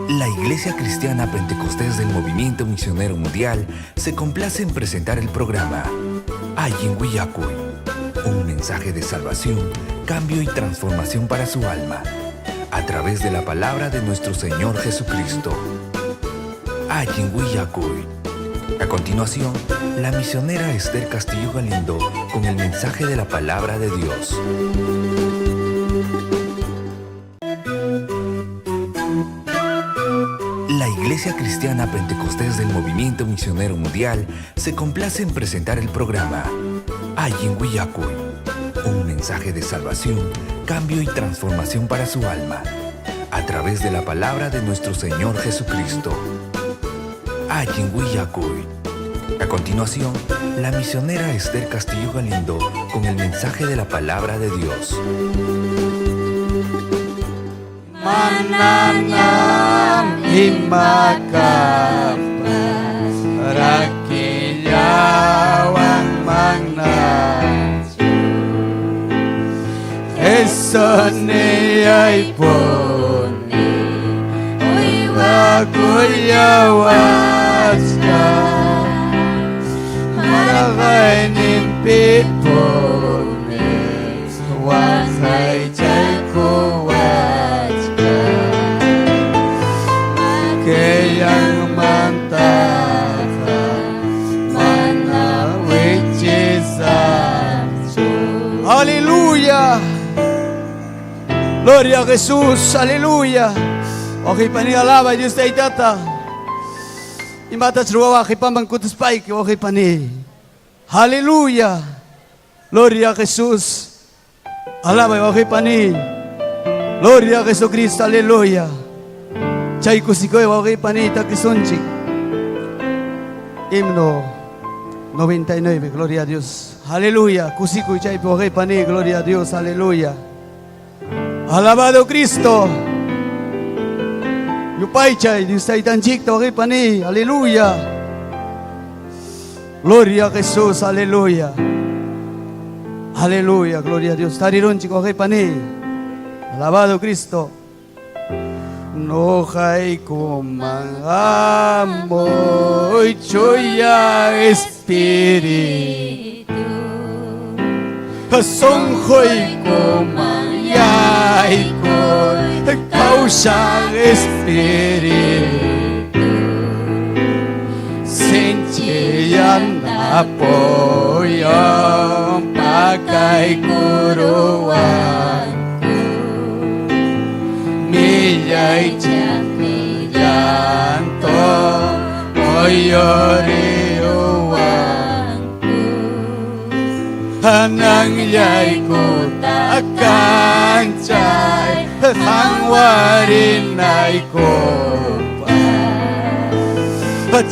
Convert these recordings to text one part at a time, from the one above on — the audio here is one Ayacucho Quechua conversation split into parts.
La Iglesia Cristiana Pentecostés del Movimiento Misionero Mundial se complace en presentar el programa Allin Willakuy, un mensaje de salvación, cambio y transformación para su alma, a través de la palabra de nuestro Señor Jesucristo. Allin Willakuy. A continuación, la misionera Esther Castillo Galindo con el mensaje de la palabra de Dios. La Iglesia Cristiana Pentecostés del Movimiento Misionero Mundial se complace en presentar el programa Allin Willakuy, un mensaje de salvación, cambio y transformación para su alma, a través de la palabra de nuestro Señor Jesucristo. Allin Willakuy. A continuación, la misionera Esther Castillo Galindo con el mensaje de la palabra de Dios. Manañam ima kaqpas rakillawan manachu. Jesusniyaypuni uywakullawachka marqayninpipuni waqaychaykuwachka makillanmantaqa mana wichisaqchu. Aleluya. Gloria a Jesús, aleluya. Wawqipani alaba Dios Taytata. Imatach ruwawaq qipaman kutispayki wawqipani. Aleluya. Gloria a Jesús. Alaba wawqipani. Gloria a Jesucristo, aleluya. Chay kusikuy wawqipani takisunchik. Himno 99, gloria a Dios. Aleluya. Kusikuy chaypi wawqipani, gloria a Dios, aleluya. Alabado Cristo. Yupaychay Dios Taytanchikta wawqipani, aleluya. Gloria a Jesús, aleluya. Aleluya, gloria a Dios. Tarirunchik wawqipani. Alabado Cristo. Noqaykuman hamuy chuya espíritu. Sunquykuman yaykuy kawsaq espíritu. Sinchi yana puyum pakaykuruwanku. Millay chaki llanto muyuriwanku. Hananllaykuta kanchay qhawarinaykupaq.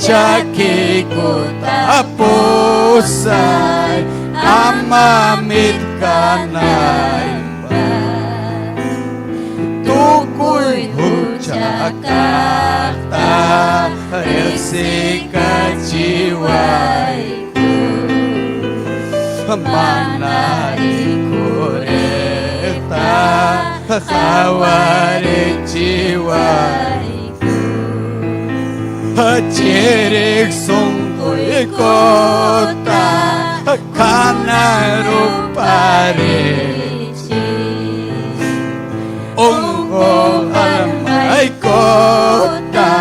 Chakiykuta pusay ama mitkanaypaq. Tukuy hucha kaqta riqsikachiwayku. Mana rikuriqta qhawarichiwayku. Chiriq sunquykuta kanan ruparichiy. Unquq almaykuta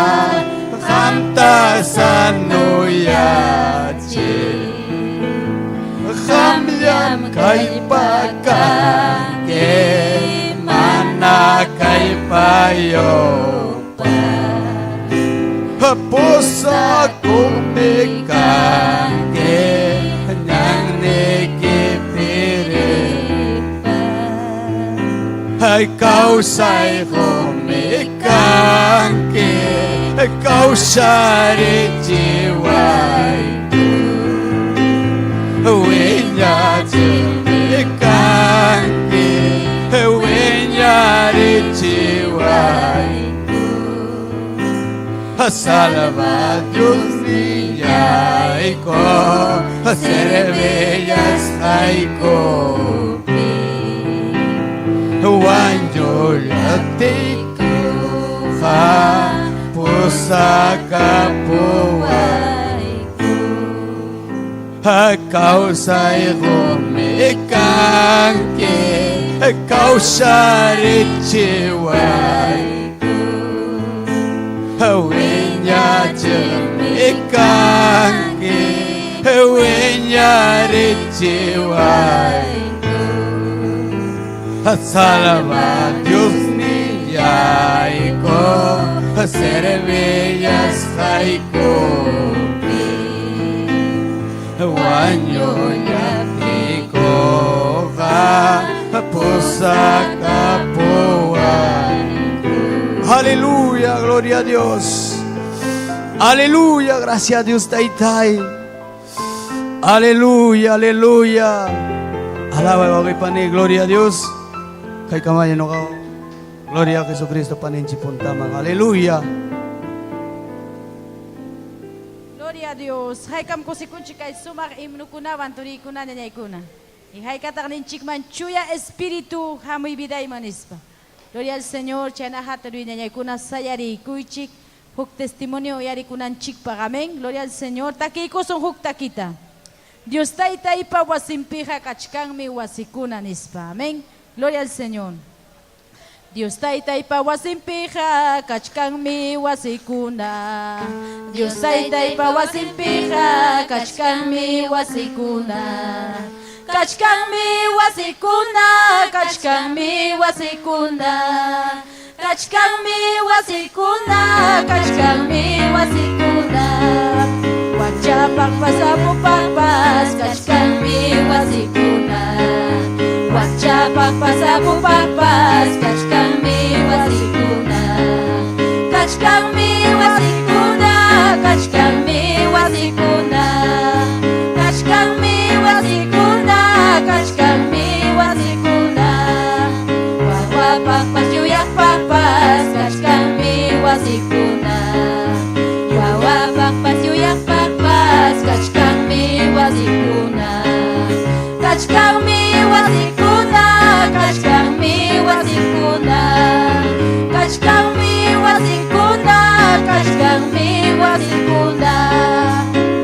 qamta sanuyachiy. Qamllam kallpa kanki mana kallpayuqpas. Pusakuqmi kanki ñanniykipi riqpas. Ay kawsay quqmi kanki kawsarichiwayku. Wiñachiqmi kanki wiñarichiwayku. Salva Diosnillayku servillasqaykupi. Wañullaptiykuqa pusakapuwayku. Kawsay qumi kanki, kawsarichiwayku. Wiñachiqmi kanki, wiñarichiwayku. Salva Diosnillayku, servillasqaykupi. Wañullaptiykuqa pusakapuwayku. Aleluya, gloria a Dios. Aleluya, gracias a Dios, Taytay. Aleluya, aleluya. Alaba, pani, gloria a Dios. Kay kamay no Gloria a Jesucristo paninchi puntaman. Aleluya. Gloria a Dios. Haykam kusikunchik kay sumaq himnukunawan turiykuna ñañaykuna. Y haykataq ninchikman chuya espíritu hamuy vidayman nispa. Gloria al Señor, chaynaqa turiy ñañaykuna sayariykuychik huk testimonio uyarikunanchikpaq. Amén. Gloria al Señor. Takiykusun huk takita. Dios taytaypa wasinpiqa kachkanmi wasikuna nispa. Amén. Gloria al Señor. Dios taytaypa wasinpiqa kachkanmi wasikuna. Dios taytaypa wasinpiqa kachkanmi wasikuna. Kachkanmi wasikuna, kachkanmi wasikuna. Kachkanmi wasikuna, kachkanmi wasikuna. Wakchapaq pasapupaqpas kachkanmi wasikuna. Wakchapaq pasapupaqpas kachkanmi wasikuna. Kachkanmi wasikuna, kachkanmi wasikuna. Kachkanmi wasikuna, kachkanmi wasikuna. Wawapaqpas yuyaqpaqpas kachkanmi wasikuna. Wawapaqpas yuyaqpaqpas kachkanmi wasikuna. Kachkanmi wasikuna, kachkanmi wasikuna. Kachkanmi wasikuna, kachkanmi wasikuna.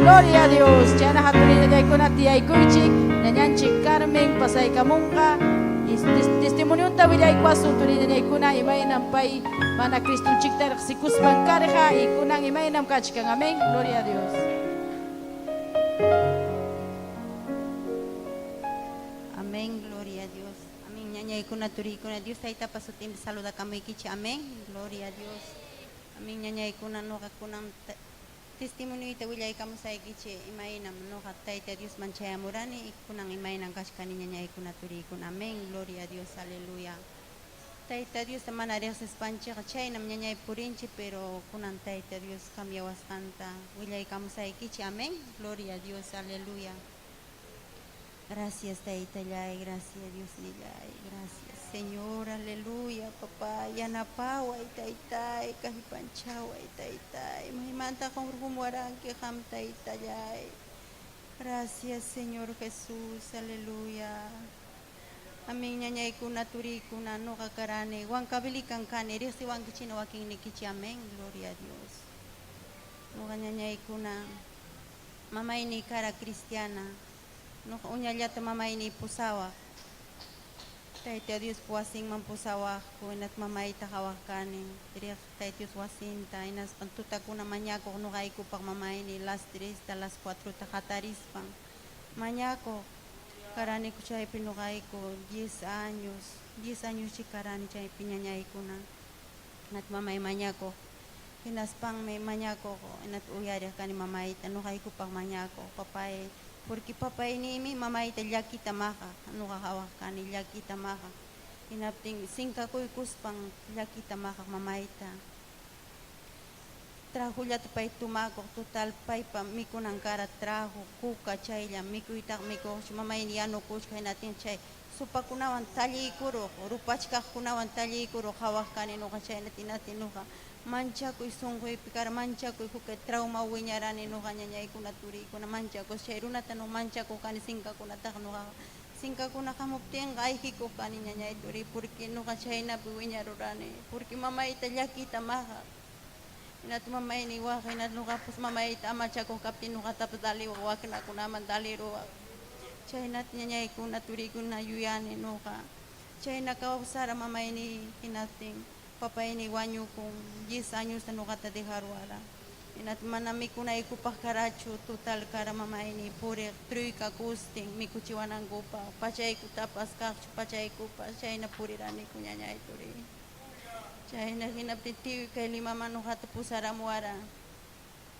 Gloria a Dios. Chayna haturillaykuna tiyaykuychik, ñañanchik Carmen pasaykamunqa. Testimonionta willaykuwasun turillaykuna imaynam pay mana Cristonchikta riqsikuspan karqa y kunan imaynam kachkan. Amén. Gloria a Dios. Amén, gloria a Dios. Amén, ñañaykuna, turiykuna, Dios taytapa sutinpi saludakamuykichik. Amén, gloria a Dios. Amén, ñañaykuna, ñuqakunan testimonioyta willaykamusaykichik imaynam ñuqa Tayta Diosman chayamurani y kunan imaynan kachkani ñañaykuna, turiykuna. Amén, gloria a Dios, aleluya. Tayta Diosta mana riqsispanchikqa chaynam ñañay purinchik, pero kunan Tayta Dios cambiawasqanta willaykamusaykichik. Amén, gloria a Dios, aleluya. Gracias, Taytallay, gracias, Diosnillay, gracias, Señor, aleluya, papá, yanapaway, Taytay, kallpanchaway, Taytay, maymanta qunqurqumuwaranki qam, Taytallay. Gracias, Señor Jesús, aleluya. Amén, ñañaykuna, turiykuna, ñuqa karani, Huancavelican kani, riqsiwankichina wakinnikichik, amén, gloria a Dios. Ñuqa ñañaykuna, mamayni kara cristiana, ñuqa uñallata mamayni pusawaq. Tayta Diospa wasinman pusawaqku, hinaspa mamayta qhawaq kani, riq Tayta Dios wasinta, hinaspa tutakuna mañakuq ñuqaykupaq mamayni las 3 ta las 4 ta hatarispan mañakuq. Karaniku chaypi ñuqayku 10 años, 10 años chi karani chaypi ñañaykuna. Hinata mamay mañakuq, hinaspanmi mañakuq, hinata uyariq kani mamayta, ñuqaykupaq mañakuq, papay, porque papayniymi mamayta llakita maqaq, ñuqa qhawaq kani llakita maqaq. Hinaptin sinkakuykuspan llakita maqaq mamayta. Tragullata pay tumakuq, total paypa mikunan kara trago, kuka chaylla mikuytaqa mikuqchu, mamayni yanukuchka hinatin chay sopakunawan talliykuruq, rupachkaqkunawan talliykuruq qhawaq kani ñuqa chaynata hinatin ñuqa manchakuy sunquypi kara manchakuy huk trauma wiñarani ñuqa ñañaykuna turiykuna manchakus chay runata no manchakuq kani sinkakunataqa ñuqaqa. Sinkakuna hamuptinqa ayqikuq kani ñañay turiy, porque ñuqa chhaynapi wiñarurani, porque mamayta llakita maqaq. Hinata mamay niwaq, hinata ñuqapas mamayta amachakuq kaptin ñuqatapas daliwaq waknakunaman daliruwaq. Chhaynata ñañaykuna turiykuna yuyani ñuqa. Chhayna kawsara mamayniy hinaptin papayniy wañukun, diez añosta ñuqata dejaruwara. Hinata mana mikunaykupaq karachu, total kara mamayniy puriq truykakustin mikuchiwanankupaq, pachaykutapas kaqchu pachaykupas, chhayna puriraniku ñañay turiy. Chhayna hinaptin tiyuy kay Limaman ñuqata pusaramuwara.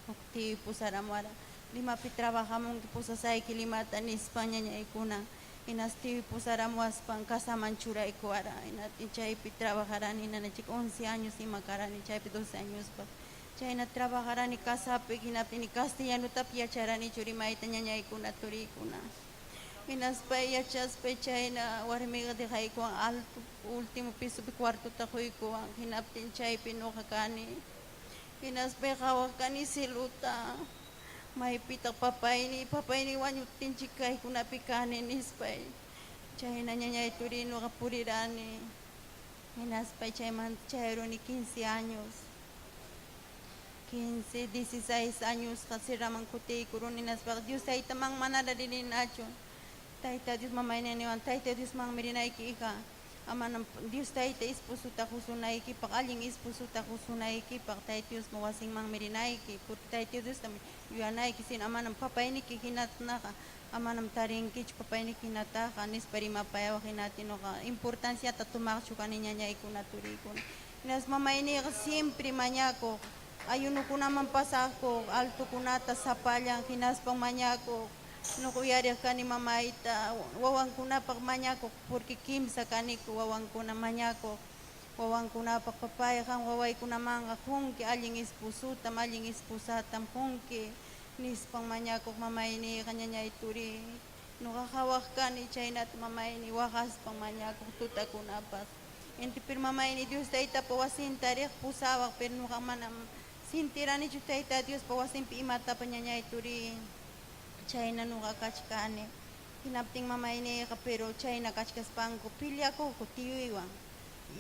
Huk tiyuy pusaramuwara. Limapi trabajamunki pusasayki Limata nispan ñañaykuna. Hinas tiyuy pusaramuwaspan casaman churaykuwara. Hinaptin chaypi trabajarani hinanachik once años ima karani chaypi doce añospas. Chayna trabajarani casapi hinaptin ni castellanotapas yacharanichu rimayta ñañaykuna turiykuna. Hinaspay yachaspay chayna warmiqa dejaykuwan alto último pisopi cuartota quykuwan hinaptin chaypi ñuqa kani. Hinaspay qhawaq kani cielota maypitaq papayniy, papayniy wañuptinchik kaykunapi kani nispay. Chayna ñañay turiy ñuqa purirani. Hinaspay chaymanta chayaruni quince años. Quince, dieciséis añosqa sierraman kutiykuruni hinaspaqa Dios Taytaman manara ririnachu. Tayta Dios mamayni niwan, Tayta Diosmanmi rinayki hija, amanam Dios Tayta esposota qusunaykipaq, allin esposota qusunaykipaq Tayta Diospa wasinmanmi rinayki, porque Tayta Diostam yuyanayki, sino amanam papayniki hinatnaqa amanam tarinkichu papayniki hinataqa nispa rimapayawaq hinati ñuqa importanciata tomaqchu kani ñañaykuna turiykuna. Hinaspa mamayniyqa siempre mañakuq, ayunokunaman pasaqkuq, altokunata sapallan hinaspa mañakuq. Ñuqa uyariq kani mamayta, wawankunapaq mañakuq, porque kimsa kaniku wawankuna mañakuq. Wawankunapaq papay qam wawaykunamanqa qunki allin esposotam, allin esposatam qunki, nispan mañakuq mamayniyqa ñañay turiy. Ñuqa qhawaq kani chaynata mamayniy waqaspan mañakuq tutakunapas. Inti pero mamayni Dios Taytapa wasinta riq pusawaq, pero ñuqa manam sintiranichu Tayta Diospa wasinpi imatapas ñañay turiy. Chayna ñuqa kachkani. Hinaptin mamayniyqa pero chayna kachkaspanku piliakuqku tiyuywan.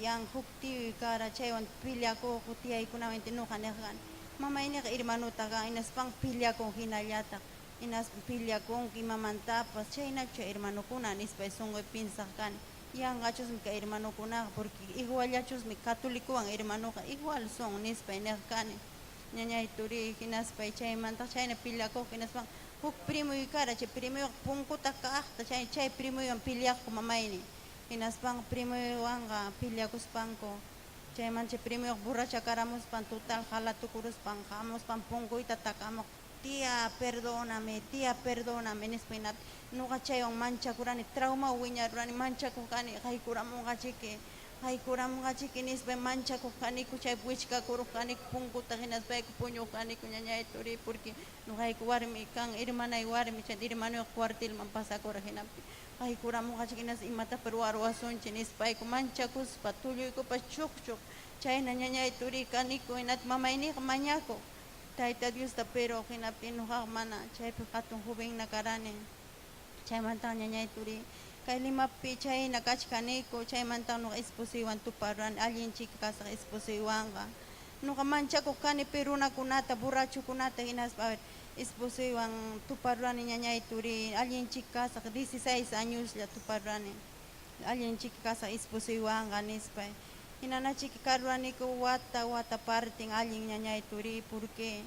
Yan huk tiyuy kara chaywan piliakuqku tiyaykunawan inti ñuqa niq kani, Mamayniyqa hermanotaq kan hinaspanqa piliakun hinallataq. Hinaspa piliakunku imamantapas, chaynachu chay hermanokuna nispay sunquypi piensaq kani. Yanqachusmi kay hermanokunaqa, porque iguallachusmi catolicowan hermanoqa igual son nispay niq kani. Ñañay turiy, hinaspay chaymantaq chayna piliakuqku hinaspaqa huk primoy kara, chay primoyqa punkuta kaqta chay chay primoywan piliaqku mamayni. Hinaspanqa primoywanqa piliakuspanku chayman chay primoyqa borrachakaramuspan total jalatukuruspan hamuspan punkuyta takamuq. Tía, perdóname, tía, perdóname, nispa hinaptin ñuqa chaywan manchakurani, traumawan wiñarurani, manchakuq kani, qaykuramunqachiki, qaykuramunqachiki nispa manchakuq kaniku, chaypi wichkakuruq kaniku punkuta hinaspayku puñuq kaniku ñañay turiy, porque ñuqayku warmi kan, hermanay warmi, chay hermanoyqa cuartelman pasakura hinaptin qaykuramunqachiki hinaspa imatapas ruwaruwasunchik nispayku manchakuspa tulluykupas chuqchuq, chayna ñañay turiy kaniku, hinata mamayniyqa mañakuq. Tayta Diosta pero hinaptin ñuqaqa mana chaypi hatun jovenna karani. Chaymantaqa ñañay turiy kay Limapi chayna kachkaniku, chaymantaqa ñuqa esposoywan tuparurani, allin chiki kasaq esposoywanqa. Ñuqa manchakuq kani pero runakunata, borrachokunata hinaspa a ver esposoywan tuparurani ñañay turiy, allin chiki kasaq, dieciséis añoslla tuparurani. Allin chiki kasaq esposoywanqa nispay. Hinanachiki karuraniku wata wata partin allin ñañay turiy, porque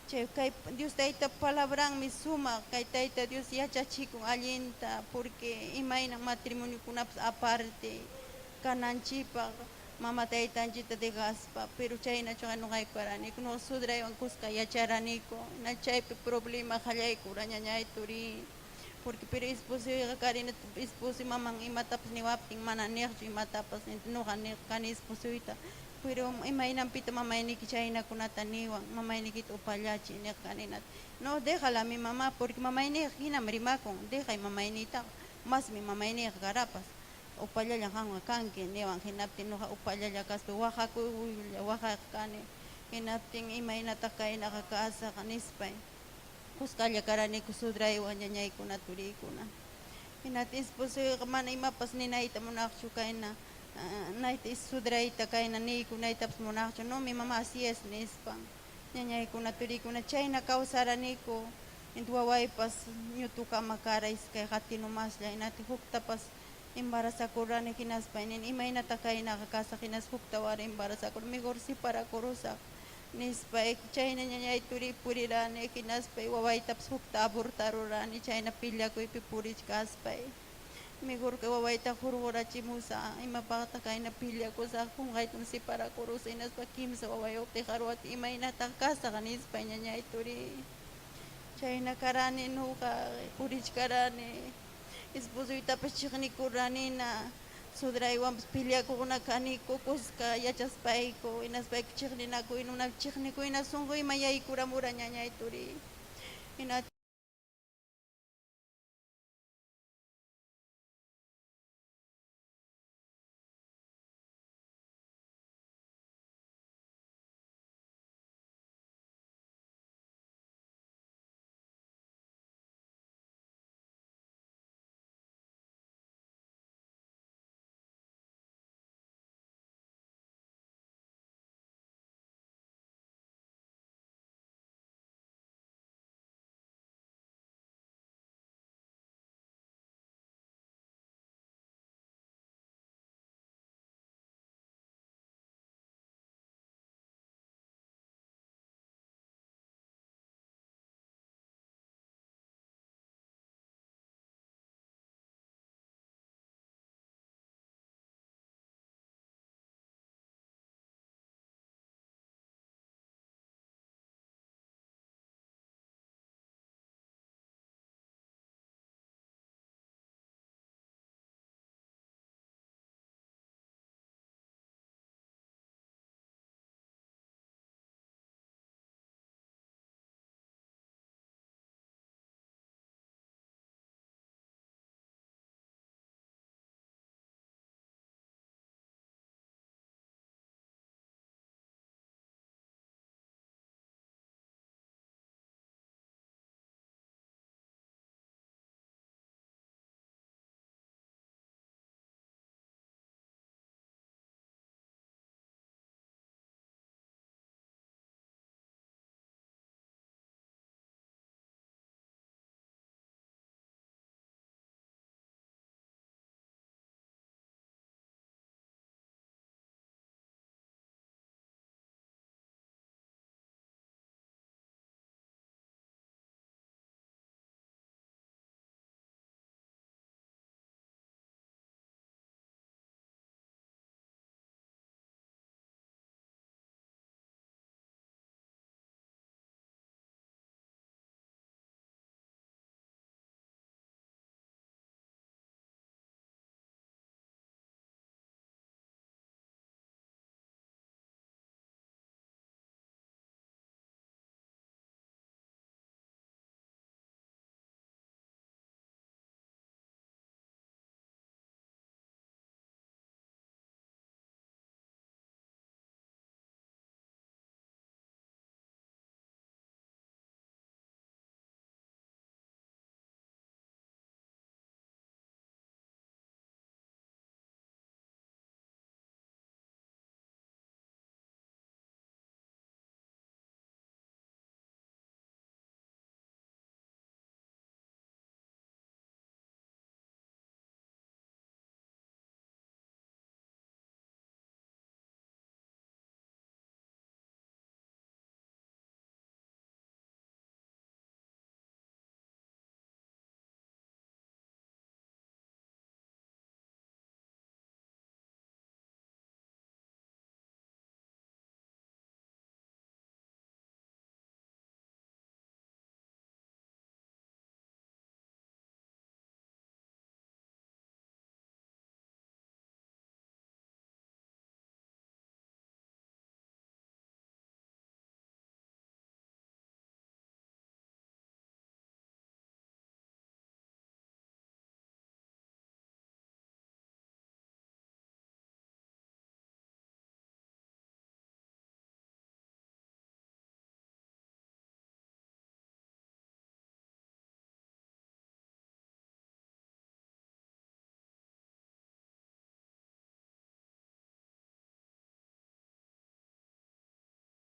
chay kay Dios Taytapa palabranmi sumaq, kay Tayta Dios yachachikun allinta, porque imaynan matrimoniokunapas aparte kananchikpaq mama taytanchikta dejaspa, pero chaynachuqa ñuqayku karaniku, ñuqa sudraywan kuska yacharaniku, hina chaypi problema qallaykura ñañay turiy. Porque pero esposoyqa karina esposoy maman imatapas niwaptin mana niqchu imatapas ñuqa niq kani esposoyta pero imaynanpita mamayniki chaynakunata niwan mamaynikita upallachiy niq kani no déjala mi mamá porque mamayniyqa hinam rimakun dejay mamayniytaqa masmi mamayniyqa karapas upallallan qanqa kanki niwan hinaptin ñuqa upallalla kaspa waqakuylla waqaq kani hinaptin imaynataq kaynaqa kasaq nispay. Kuskalla karaniku sudraywan ñañaykuna turiykuna. Hinata esposoyqa mana imapas ninayta munaqchu kayna, nayta sudrayta kayna niykunaytapas munaqchu, no mi mamá así es nispan. Ñañaykuna turiykuna chayna kawsaraniku. Inti wawaypas ñutukama kara iskay qatinumaslla, hinata huktapas embarazakurani hinaspa nini imaynata kaynaqa kasaq hinaspa huktawan embarazakur mejor separakurusaq nispa chayna ñañay turiy purirani hinaspa wawaytapas hukta abortarurani chayna pillakuypi purichkaspay. Mejor kay wawayta hurqurachimusaq imapaqtaq kayna pillakusaq qunqaytam separakurusaq hinaspa kimsa wawayuqta dejaruwati imaynataq kasaq nispa ñañay turiy. Chayna karani nuqa purichkarani esposoytapas chiqnikuranina sudraywanpas pillakuqna kaniku kuska yachaspayku hinaspayku chiqninakuyna chiqnikuyna sunquyman yaykuramura ñañay turiy. Hina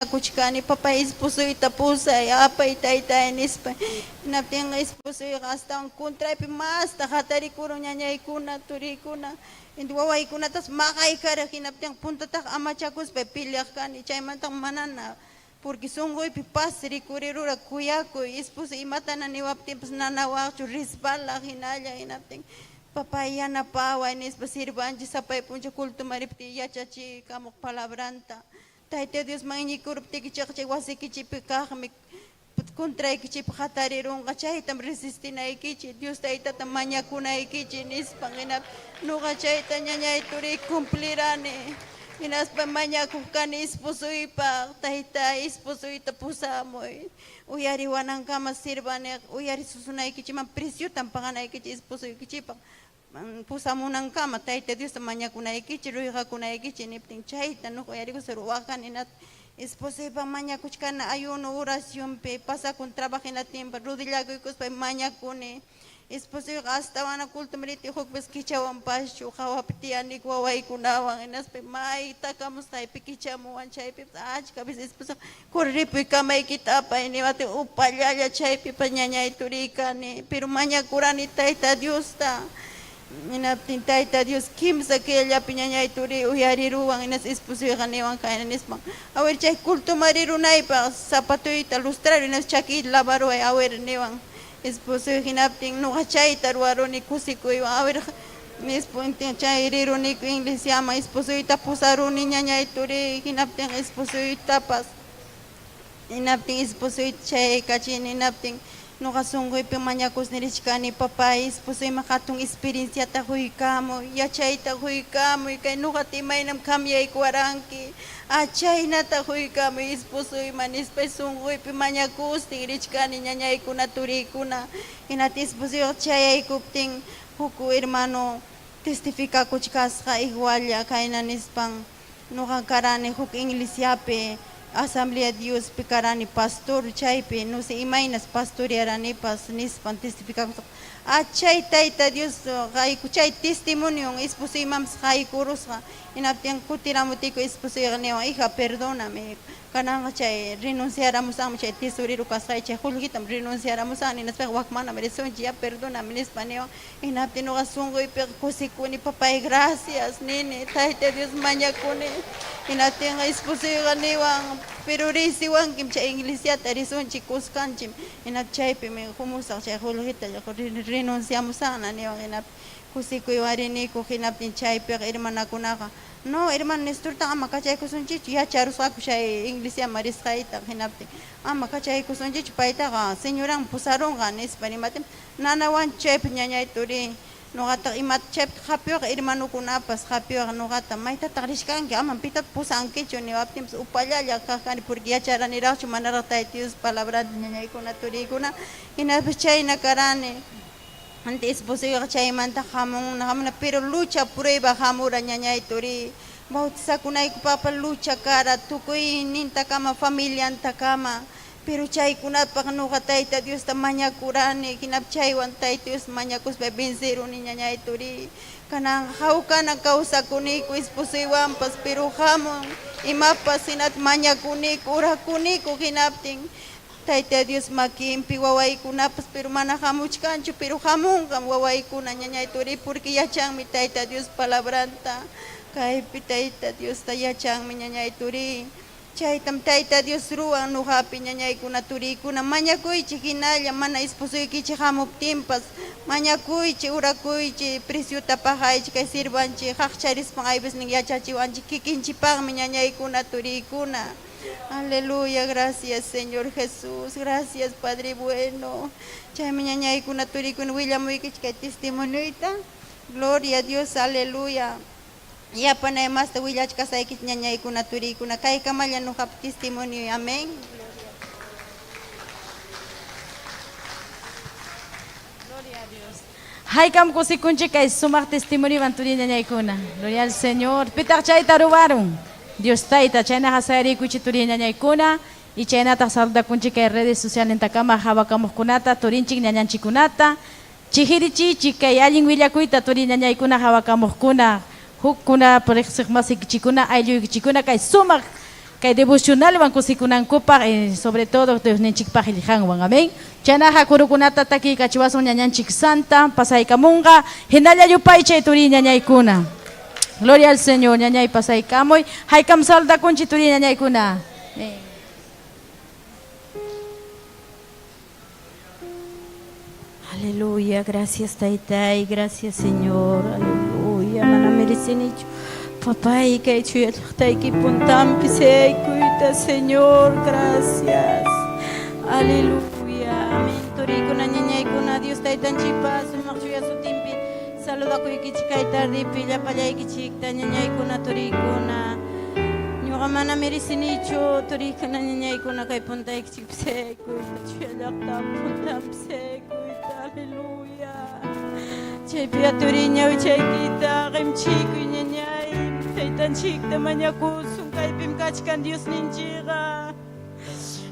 Mañakuchkani, papay esposoyta pusay, apay taytay nispa. Hinaptinqa esposoyqa astawan contraypi masta hatarikurun ñañaykuna, turiykuna, wawaykunatas maqaykaraq. Hinaptinqa puntataq amachakuspay peleaq kani, chaymantaqa manana, porque sunquypi paz rikurirura, kuyakuy, esposo imatana niwaptinpas nanawaqchu, resbalaq hinalla. Hinaptin papay yanapaway nispa sirvanchik sapay punchaw cultoman riptiy yachachikamuq palabranta. Tayta Diosman iñikuruptikichikqa chay wasikichikpi kaqmi contraykichikpi hatarirunqa, chaytam resistinaykichik, Dios Taytata mañakunaykichik nispan. Hinaptin ñuqa chayta ñañay turiy cumplirani. Hinaspa mañakuq kani esposoypaq, tayta esposoyta pusamuy, uyariwanankama sirvani, uyarisusunaykichikman preciotam paganaykichik esposoykichikpaq, pusamunankama Tayta Diosta mañakunaykichik, ruyqakunaykichik niptin, chayta ñuqa uyarikuspa ruwaqani. Esposoypaq mañakuchkani ayuno oracionpi, pasakun trabajo hinatinpas rodillakuykuspa mañakuni. Esposoyqa astawan cultoman riptin huk vez kichawanpaschu, hawapi tiyaniku wawaykunawan, hinaspa may takamusqaypi kichamuwan. Chaypipas achka veces esposoyqa corripuy kamaykita apay niwaptin upallalla chaypipas ñañay turiy kani, pero mañakurani Tayta Diosta. Hinaptin Tayta Dios kimsa killallapi ñañay turiy uyariruwan. Hinaspa esposoyqa niwan kayna nispan: "Awir, chay cultoman rirunaypaq zapatuyta lustraruy, hinaspa chakiyta lavaruway, awir", niwan esposoy. Hinaptin ñuqa chayta ruwaruni kusikuywan, awir nispa. Chay riruniku iglesiaman, esposoyta pusaruni ñañay turiy. Hinaptin esposoytapas, hinaptin esposoyta chayaykachini. Hinaptin ñuqa sunquypi mañakusni richkani: "Papay, esposoyman hatun experienciata quykamuy, yachayta quykamuy, kay ñuqata imaynam cambiaykuwaranki, chaynata quykamuy esposoyman", nispa sunquypi mañakustin richkani, ñañaykuna, turiykuna. Hinaptin esposoyqa chayaykuptin huk hermano testificakuchkasqa igualla kayna nispan: "Ñuqa karani huk iglesiapi, Asamblea Diospi karani pastor, chaypi no sé imaynas pastorearanipas", nispan testificakusqa. Chay Tayta Dios qayku chay testimonion esposoymanpas qaykurusqa. Hinaptin kutiramuptiyku esposoyqa niwan: "Hija, perdóname, kananqa chay renunciaramusaqmi chay tesorero kasqay, chay qullqitam renunciaramusaqmi, hinaspaqa wakmanam risunchik, ya perdóname", nispa niwan. Hinaptin ñuqa sunquypiqa kusikuni, "Papay, gracias" nini, Tayta Dios mañakuni. Hinaptinqa esposoyqa niwan: "Pero risiwankim chay iglesiata, risunchik kuskanchik, hinaptin chaypimi qumusaq chay qullqita, renunciamusaqna", niwan. Hinaptin kusikuywan riniku. Hinaptin chaypiqa hermanakunaqa: "No, hermano Nestortaqa ama kachaykusunchikchu", yacharusqaku chay iglesiaman risqayta. Hinaptin "ama kachaykusunchikchu paytaqa, señoranmi pusarunqa", nispa rimatin. Nanawanchu chaypi ñañay turiy. Ñuqataq imata chaypi hapiwaq hermanokunapas hapiwaq ñuqata: "Maytataq richkanki? Amam pitata pusankichu", niwaptinpas upallalla kaq kani, porque yacharaniraqchu manaraq Tayta Dios palabranta, ñañaykuna, turiykuna. Hinaspa chayna karani. Esposoyqa chaymanta hamun, hamuna, pero lucha prueba hamura, ñañay turiy. Bautizakunaykupaqpas lucha kara, tukuynintakama, familiantakama, pero chaykunapaq ñuqa Tayta Diosta mañakurani. Hinapi chaywan Tayta Dios mañakuspa venceruni, ñañay turiy. Kananqa hawkana kawsakuniku esposoywanpas, pero hamun imapas, hinata mañakuniku, orakuniku. Hinaptin Tayta Dios makinpi wawaykunapas, pero mana hamuchkanchu, pero hamunqam wawaykuna, ñañay turiy, porque yachanmi Tayta Dios palabranta. Kaypi Tayta Diosta yachanmi, ñañay turiy. Chaytam Tayta Dios ruwan ñuqapi, ñañaykuna, turiykuna. Mañakuychik hinalla, mana esposoykichik hamuptinpas mañakuychik, orakuychik, preciota pagaychik. Kay sirvanchik qaqcharispan ayveces yachachiwanchik kikinchikpaqmi, ñañaykuna, turiykuna. Aleluya, gracias, Señor Jesús, gracias, Padre bueno. Chaymi, ñañaykuna, turiykuna, willamuykichik kay testimonioyta. Gloria a Dios, aleluya. Yapanay masta willachkasaykichik, ñañaykuna, turiykuna. Kaykamalla ñuqapa testimonio. Amén. Gloria a Dios. Haykam kusikunchik kay sumaq testimoniowan, turi ñañaykuna. Gloria al Señor. Pitaq chayta ruwarun? Dios Tayta. Chaynaqa sayariykuchik, turi ñañaykuna. Y chaynataq saludakunchik kay redes sociales takama hawakamuqkunata, turinchik ñañanchikkunata. Chihirichichik kay allin willakuyta, turi ñañaykuna, hawakamuqkuna, hukkuna riqsiq masiykichikkuna, aylluykichikkuna kay sumaq Kay devocionalwan kusikunankupaq, sobre todo Diosninchikpaq qillqanwan. Amén. Chaynaqa kurukunata takiykachiwasun ñañanchik Santa pasaykamunqa hinalla yupaychay turi ñañaykuna. Gloria al Señor, ñañay pasaykamuy. Haykam saldakunchik turi ñañaykuna. Amén. Aleluya, gracias Taytay, gracias Señor, aleluya. Mana merecenichu. Papay, kay chuya llaqtayki puntanpi sayaykuyta, Señor, gracias. Aleluya. Amén. Turikuna, ñañaykuna, Dios Taytanchikpa sumaq chuya sutinpi saludakuykichik kay tardipi llapallaykichikta, ñañaykuna, turikuna. Ñuqa mana merecenichu, turikuna, ñañaykuna, kay puntaykichikpi sayaykuyta, chuya llaqta puntanpi sayaykuyta, aleluya. Chaypi aturi ñawichaykita, qimchikuy ñañay, taytanchikta mañakusun, kaypim kachkan Diosninchikqa.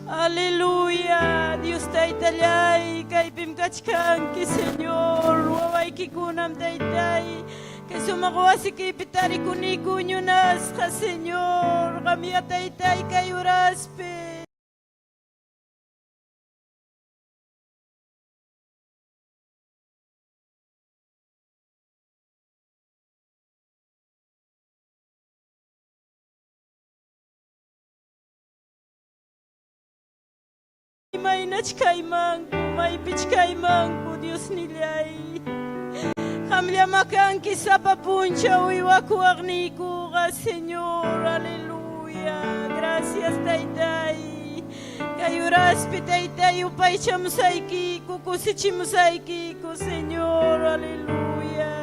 Aleluya, Dios taytallay, kaypim kachkanki, Señor, wawaykikunam taytay. Kay sumaq wasikipi tarikuniku ñunasqa, Señor, qamya taytay kay uraspi. Imaynach kaymanku, maypich kaymanku, Diosnillay. Qamllama kanki sapa punchaw uywakuwaqniykuqa, Señor, aleluya. Gracias, Taytay. Kay uraspi, Taytay, upaychamusaykiku, kusichimusaykiku, Señor, aleluya.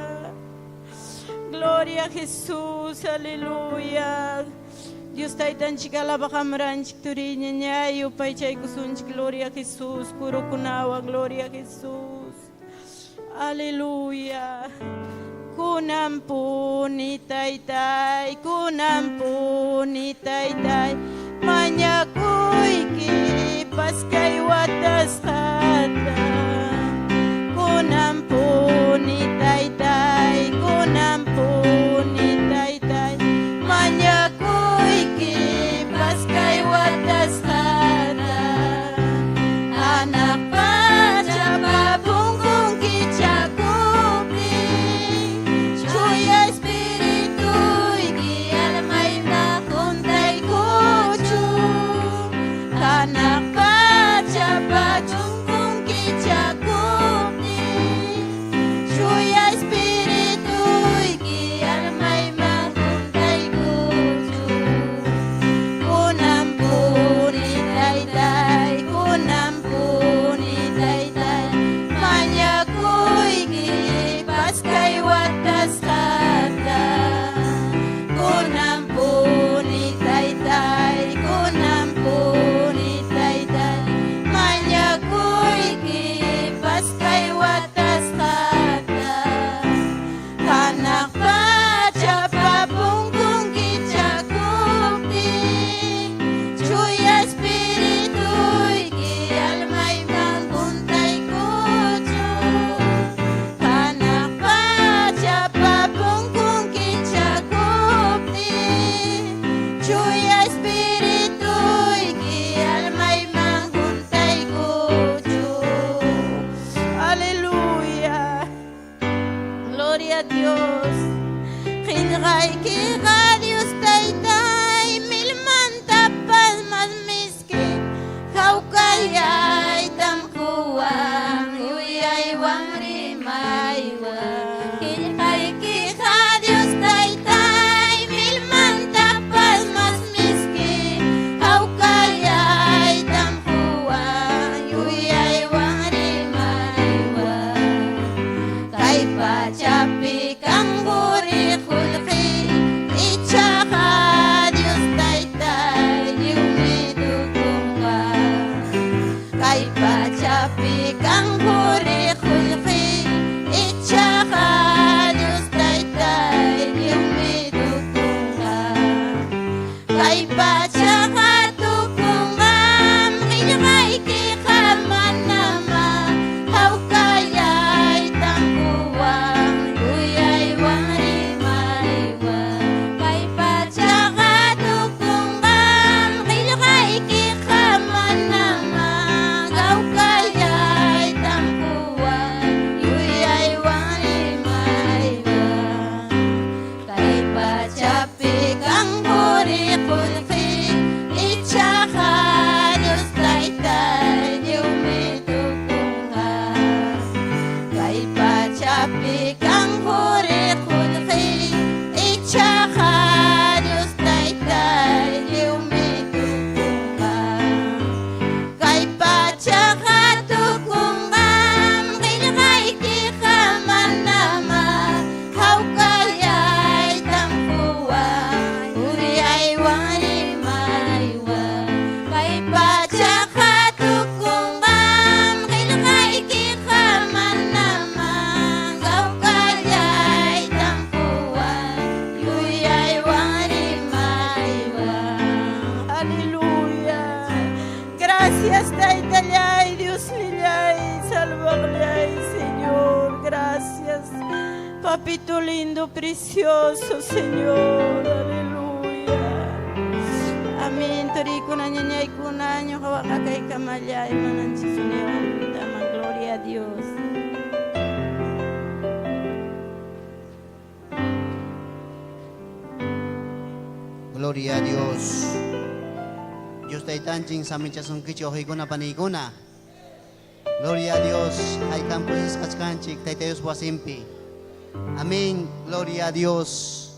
Gloria a Jesús, aleluya. Dios Taytanchik alabaqamranchik turi ñañay upaychaykusunchik, gloria a Jesús, kurukunawan, gloria a Jesús. Aleluya. Kunan puni taytay, kunan puni taytay, mañakuyki paskay watasqata. Kunan puni taytay, kunan puni taytay, mañakuyki paskay watasqata. Hanaq pachapa punkun kichakuptin, chuya espirituyki almayta huntaykuchun. Hanaq pachapa punkun kichakuptin, chuya espirituyki almayman huntaykuchun. Kunan puni taytay, kunan puni taytay, mañakuyki paskay watasqata. Kunan puni taytay, kunan puni taytay, mañakuyki paskay watasqata. Hanaq pachapa punkun kichakuptin, chuya espirituyki almayman huntaykuchun. Hanaq pachapa punkun kichakuptin, chuya espirituyki almayman huntaykuchun. Aleluya. Gloria a Dios. Qillqaykiqa Dios taytay milmantapas mas miski hawkayaytam quwan yuyaywan rimaywan. Qillqaykiqa Dios taytay milmantapas mas miski hawkayaytam quwan yuyaywan rimaywan. Kay pachapi kan quri qullqi ichaqa Dios taytay lliwmi tukunqa. Kay pachapi kan quri qullqi ichaqa Papito lindo, precioso, Señor, aleluya. Amén, turikuna, ñañaykuna, ñuqawaqa kaykamallay, mananchik gloria a Dios. Gloria a Dios. Dios taytanchin samichasunkichik wawqiykuna paniykuna. Gloria a Dios. Haykam kusisqachkanchik Tayta Dios wasinpi. Amén. Gloria a Dios.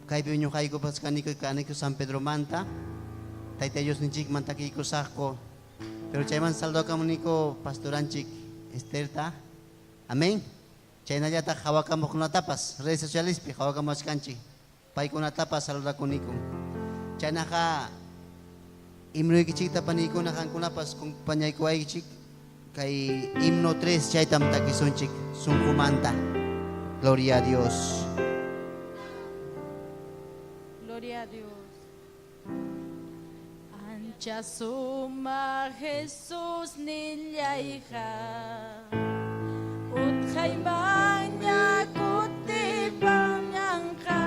Kaypi ñuqaykupas kaniku kaniku San Pedromanta. Tayta Dios ninchikman takiykusaqku. Pero chayman saludakamuniku pastoranchik Esterta. Amén. Chaynallataq hawakamuqkunatapas redes socialespi hawakamuwachkanchik. Paykunatapas saludakuniku. Chaynaqa himnoykichikta paniykuna qamkunapas compañaykuwaykichik kay himno 3 chaytam takisunchik sunqumanta. Gloria a Dios. Gloria a Dios. Ancha sumaq Jesusnillayqa utqaymanña kutipananqa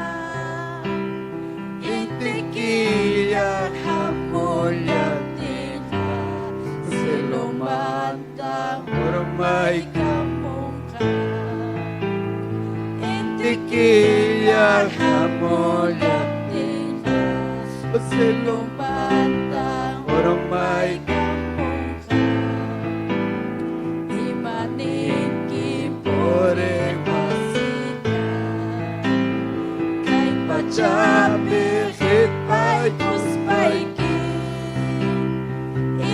inti killa hamullaptinqa cielomanta urmaykamunqa inti killa hamullaptinqa cielomanta urmaykamunqa imaninki puriqmasilla kay pachapi qhipaykuspayki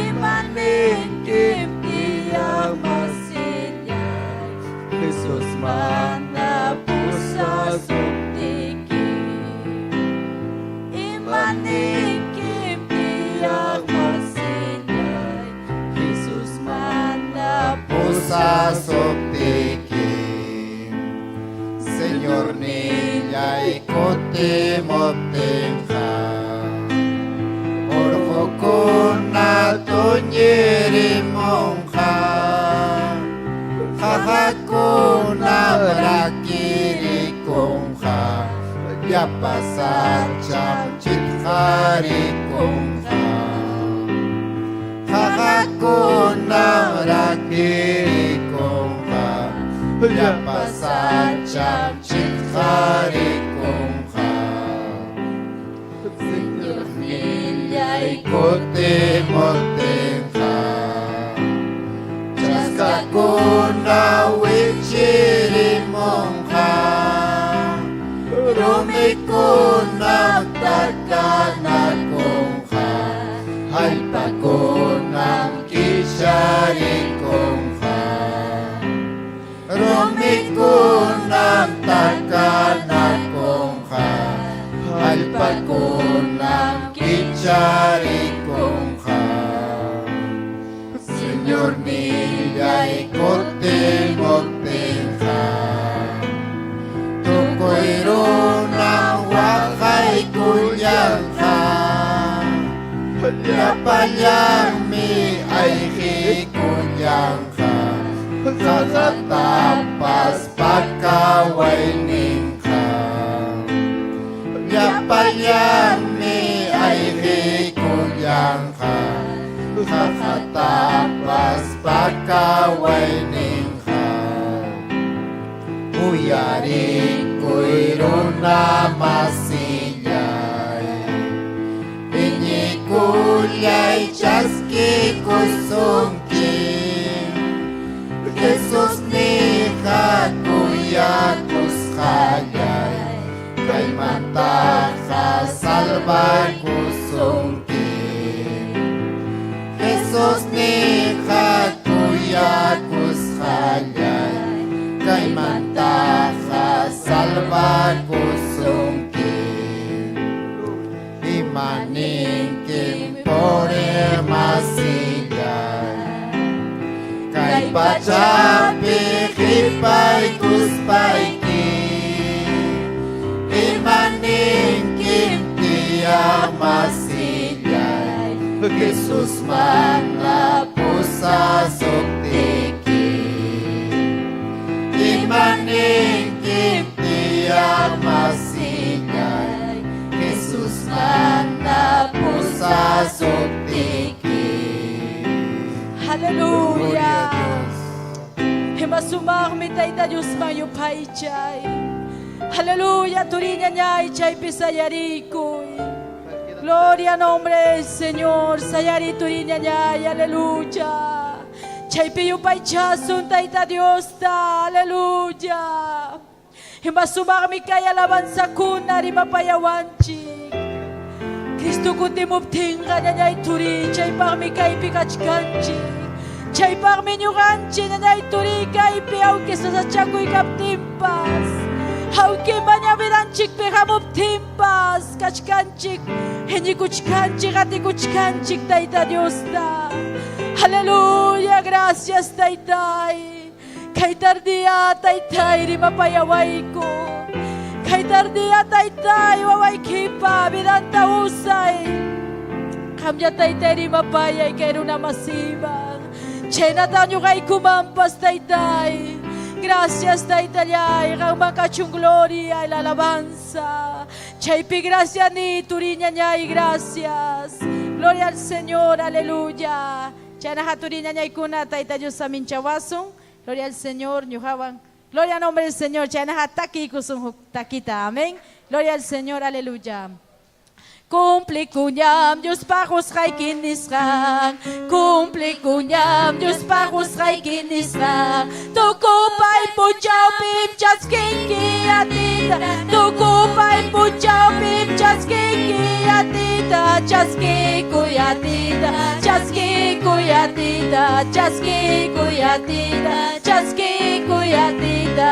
imaninkim tiyaqmasillay Jesus mana pusasuptiki imaninkim tiyaqmasillay Jesus mana Pusasuptiki Señornillay kutimuptinqa Urqukuna tuñirimunqa Qaqakuna rakirikunqa Llapa sacham chitqarikunqa Qaqakuna rakirikunqa Llapa sacham chitqarikunqa Señornillay Kutimuptinqa Chaskakuna wichirimunqa Rumikunam takanakunqa Hallp'akunam kicharikunqa Rumikunam takanakunqa Hallp'akunam kicharikunqa Señornillay kutimuptinqa Tukuy runam waqaykullanqa Llapallanmi ayqikullanqa Qaqatapas pakawayninqa Llapallanmi ayqikullanqa Qaqatapas pakawayninqa Uyarikuy runa masillay Iñikullay chaskikusunki Jesusniqa kuyakusqallay Kaymantaqa salvakusunki Jesusniqa kuyakusqallay Kaymantaqa salvakusunki Imaninkim puriqmasillay Kay pachapi qhipaykuspayki Imaninkim tiyaqmasillay Jesus mana pusasuptiki Imaninkim tiyaq masillay Jesus mana pusasuptiki. Aleluya. Gloria a Dios. Ima sumaqmi Tayta Diosman yupaychay. Aleluya, turiñañay chaypi sayarikuy. Gloria a nombre del Señor, sayari turiñañay, aleluya. Chaypi yupaychasun Tayta Diosta, aleluya. Ima sumaqmi kay alabanzakuna rimapayawanchik. Cristo kutimuptinqa ñañay turi chaypaqmi kaypi kachkanchik. Chaypaqmi ñuqanchik ñañay turi kaypi awki sasachakuy kaptinpas. Awki mañavidanchikpi hamuptinpas kachkanchik. Iñikuchkanchik, atikuchkanchik Tayta Diosta. Aleluya, gracias Taytay. Kay tardiya Taytay rimapayawayku. Kay tardiya Taytay wawaykipa vidanta usay. Qamlla Taytay rimapayay kay runa masiman. Chaynata ñuqaykumanpas Taytay. Gracias Taytallay, qamman kachun gloria y la alabanza. Chaypi gracias ni turiñañay, gracias. Gloria al Señor, aleluya. Chaynaqa turiñañaykuna Tayta Dios saminchawasun. Gloria al Señor, ñuqawan. Gloria al nombre del Señor. Chaynaqa takiykusun huk takita. Amén. Gloria al Señor, aleluya. Cumplikuñam Diospa qusqayki nisqan Cumplikuñam Diospa qusqayki nisqan Tukupay punchawpim chaskinki atiyta Tukupay punchawpim chaskinki atiyta Chaskikuy atiyta Chaskikuy atiyta Chaskikuy atiyta Chaskikuy atiyta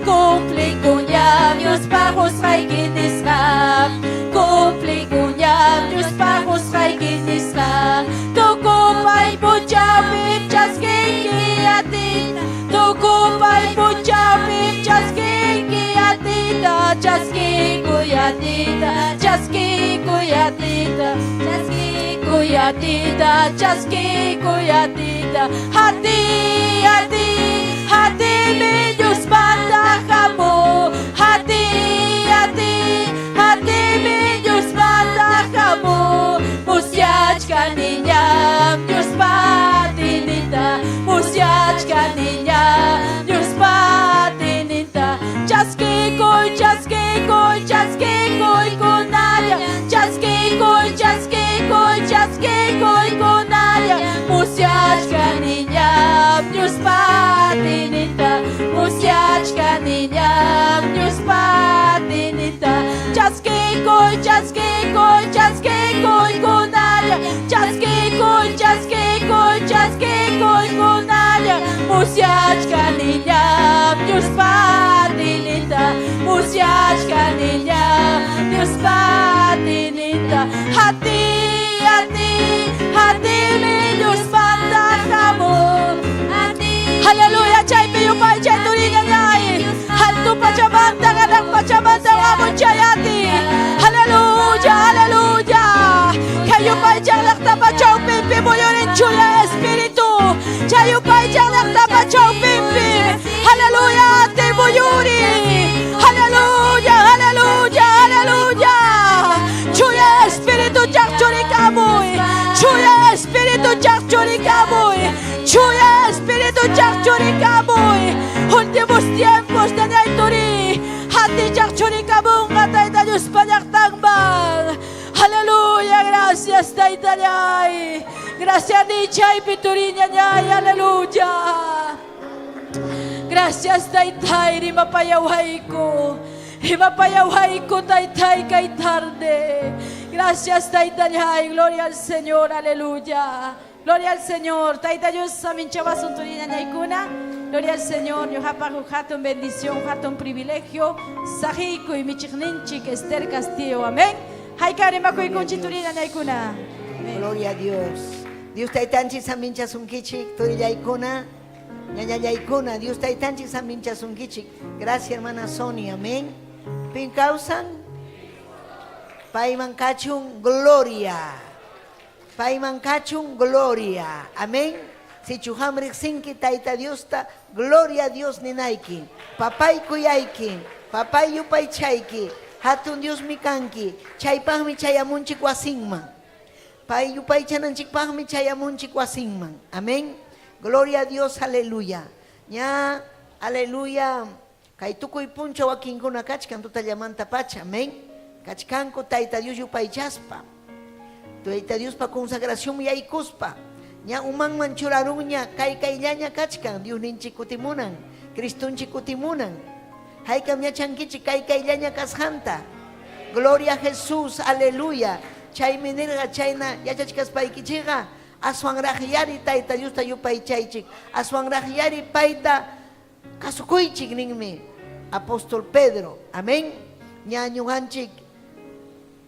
Cumplikuñam Diospa qusqayki nisqan Cumplikuñam Diospa qusqayki nisqan Tukupay punchawpim chaskinki atiyta Tukupay punchawpim chaskinki atiyta Chaskikuy atiyta Chaskikuy atiyta Chaskikuy atiyta Chaskikuy atiyta Atiy, atiy, atiymi Diospanta hamun Atiy, atiy, atiymi Diospanta hamun Musyachkaniñam Diospa atiyninta Musyachkaniñam Diospa atiyninta Chaskikuy, chaskikuy, chaskikuy kunalla Chaskikuy, chaskikuy, chaskikuy kunalla Musyachkaniñam Diospa atiyninta Musyachkaniñam Diospa atiyninta Chaskikuy, chaskikuy, chaskikuy kunalla Chaskikuy, chaskikuy, chaskikuy kunalla Musyachkaniñam Diospa atiyninta Musyachkaniñam Diospa atiyninta Atiy, atiy, atiymi Diospanta hamun Aleluya, chaypi yupaychay turiñañay. Alto pachamanta, hanaq pachamanta hamun chay atiy. Aleluya, aleluya. Kay yupaychay llaqtapa chawpinpi muyurin chuya espíritu. Chay yupaychay llaqtapa chawpinpi. Aleluya, atiy muyurin. Aleluya, aleluya, aleluya. Chuya espíritu chaqchurikamuy. Chuya espíritu chaqchurikamuy. Chuya espíritu chaqchurikamuy. Últimos tiempos ñañay turi. Atiy chaqchurikamunqa Tayta Diospa llaqtanman. Aleluya, gracias Taytallay. Gracias ni chaypi turiñañay, aleluya. Gracias Taytay, rimapayawayku. Rimapayawayku Taytay kay tarde. Gracias Taytallay, gloria al Señor, aleluya. Gloria al Señor. Tayta Dios saminchawasun turiñañaykuna. Gloria al Señor. Ñuqapaq huk hatun bendición, hatun privilegio. Saqiykuy michiqninchik Esther Castillo. Amén. Hayka rimakuykunchik turiñañaykuna. Amén. Gloria a Dios. Dios taytanchik saminchasunkichik, turillaykuna, ñañallaykuna, Dios taytanchik saminchasunkichik. Gracias, hermana Sonia. Amén. Pin kawsan? Payman kachun gloria. Payman kachun gloria. Amén. Sichu qam riqsinki Tayta Diosta, Gloria a Dios ninayki. Papay kuyayki, papay yupaychayki, hatun Diosmi kanki, chaypaqmi chayamunchik wasinman. Pay yupaychananchikpaqmi chayamunchik wasinman. Amén. Gloria a Dios, aleluya. Ña, aleluya. Kay tukuy punchaw wakinkuna kachkan tutallamantapacha, amén. Kachkanku Tayta Dios yupaychaspa. Tayta Diospa consagración yaykuspa. Ña umanman churarunña kay kayllaña kachkan Diosninchik kutimunan, Cristonchik kutimunan. Haykam yachankichik kay kayllaña kasqanta. Gloria a Jesús, aleluya. Chaymi nirqa chayna yachachkaspaykichikqa aswanraqyari Tayta Diosta yupaychaychik, aswanraqyari payta Kasukuychik ninmi apóstol Pedro. Amén. Ña ñuqanchik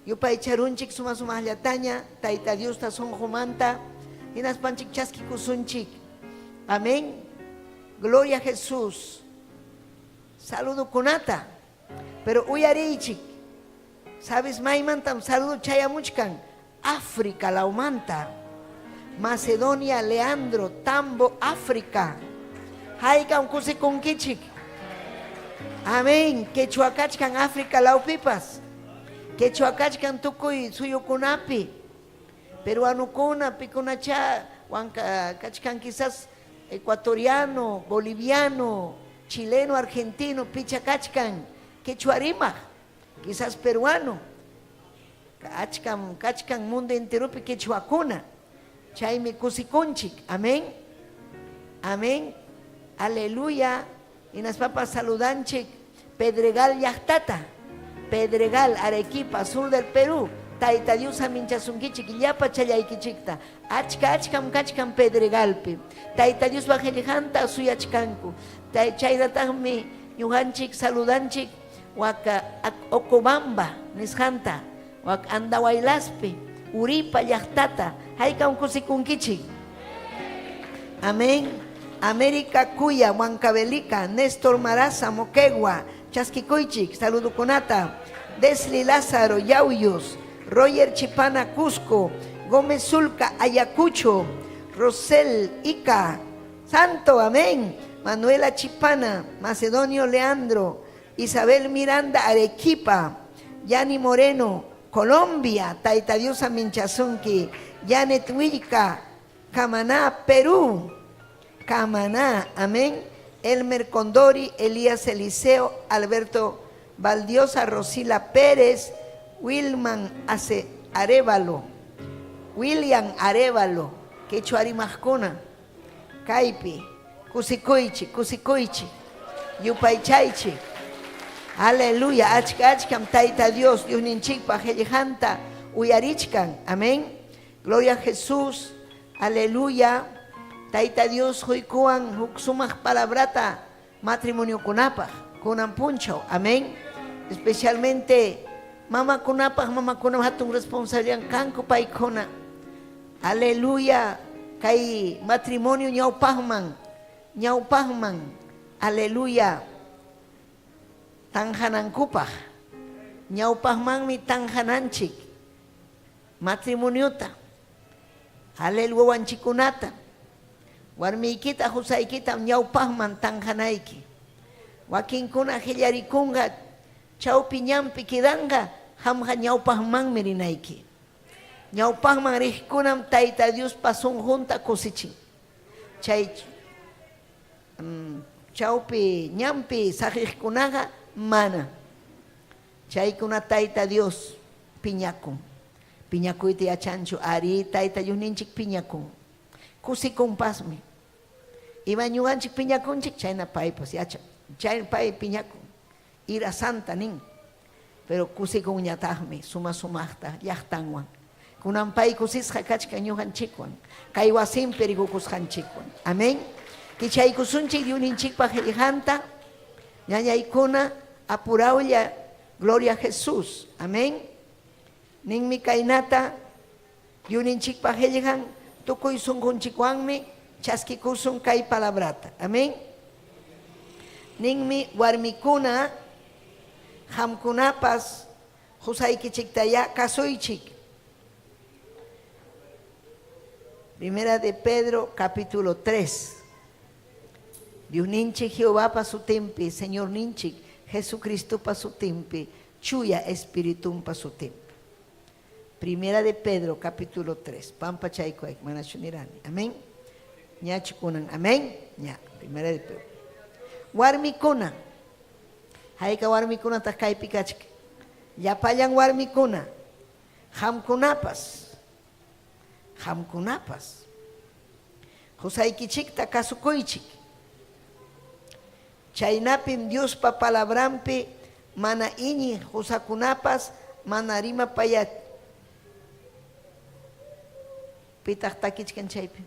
yupaycharunchik suma-sumaqllataña Tayta Diosta sunqumanta hinaspanchik chaskikusunchik. Amén. Gloria a Jesús. Saludokunata. Pero uyariychik. Sabes maymantam saludo chayamuchkan? África lawmanta. Macedonia, Leandro, Tambo, África. Haykam kusikunkichik. Amén. Quechua kachkan África lawpipas. Quechua kachkan tukuy suyukunapi. Peruanokuna, pikunachá wanka kachkan quizás ecuatoriano, boliviano, chileno, argentino, picha kachkan quechua rimaq, quizás peruano. Achkam kachkan mundo enteropi quechuakuna. Chaymi kusikunchik. Amén. Amén. Aleluya. Hinaspapas saludanchik Pedregal llaqtata. Pedregal, Arequipa, sur del Perú. Tayta Dios haminchasunkichik llapa challaykichikta. Achka achkam kachkan Pedregalpi. Tayta Diospa qellqanta suyachkanku. Chaynataqmi ñuqanchik saludanchik wak Ocobamba nisqanta, wak Andahuaylaspi, Uripa llaqtata. Haykam kusikunkichik. Amén. América Cuya, Huancavelica, Néstor Maraza, Moquegua, chaskikuychik, saludukunata. Desli Lázaro, Yauyos, Roger Chipana, Cusco, Gómez Zulca, Ayacucho, Rosel Ica, Santo, amén. Manuela Chipana, Macedonio Leandro, Isabel Miranda, Arequipa, Yani Moreno, Colombia, Tayta Dios aminchasunki, Janet Huillca, Camaná, Perú, Camaná, amén. Elmer Condori, Elías Eliseo, Alberto Valdiosa, Rosila Pérez, Wilman Ace Arévalo, William Arévalo, Quechua rimaqkuna, Kaypi, kusikuychik, kusikuychik, yupaychaychik. Aleluya, achka achkam Tayta Dios, Diosninchikpa qellqanta uyarichkan. Amén. Gloria a Jesús. Aleluya. Tayta Dios quykuwan huk sumaq palabrata matrimoniokunapaq kunan punchaw. Amén. Especialmente mamakunapaq, mamakunam hatun responsabilidad kanku paykuna. Aleluya. Kay matrimonio ñawpaqman, ñawpaqman. Aleluya. Tanqanankupaq. Ñawpaqmanmi tanqananchik matrimoniota. Alel wawanchikunata. Warmiykita, qusaykita ñawpaqman tanqanayki. Wakinkuna qillarikunqa chawpi ñanpi quedanqa, qamqa ñawpaqmanmi rinayki. Ñawpaqman riqkunam Tayta Diospa sunqunta kusichin. Chay chawpi ñanpi saqiqkunaqa mana. Chaykuna Tayta Dios piñakun. Piñakuyta yachanchu? Arí, Tayta Diosninchik piñakun. Kusikunpasmi. Ima ñuqanchik piñakunchik, chayna paypas yachan. Chay pay piñakun. Ira santa nin. Pero kusikunñataqmi suma sumaqta llaqtanwan. Kunan pay kusisqa kachkan ñuqanchikwan, kay wasinpi rikukusqanchikwan. Amén. Kichaykusunchik Diosninchikpa qellqanta, ñañaykuna, apurawlla, gloria a Jesús. Amén. Ninmi kaynata, Diosninchikpa qellqan, tukuy sunqunchikwanmi chaskikusun kay palabrata. Amén. Ninmi warmikuna, qamkunapas qusaykichiktayá kasuychik. Primera de Pedro, capítulo 3. Diosninchik Jehovapa sutinpi, Señorninchik Jesucristopa sutinpi, Chuya Espiritunpa sutinpi. Primera de Pedro, capítulo 3. Pampa chaykuay, manachu nirani. Amén. Ñachu kunan. Amén. Ña. Primera de Pedro. Warmikuna. Hayka warmikunataq kaypi kachkan. Llapallan warmikuna. Qamkunapas. Qamkunapas. Qusaykichikta kasukuychik. Chaynapim Diospa palabranpi mana iñiq qusakunapas mana rimapaya. Pitaq takichkan chaypi?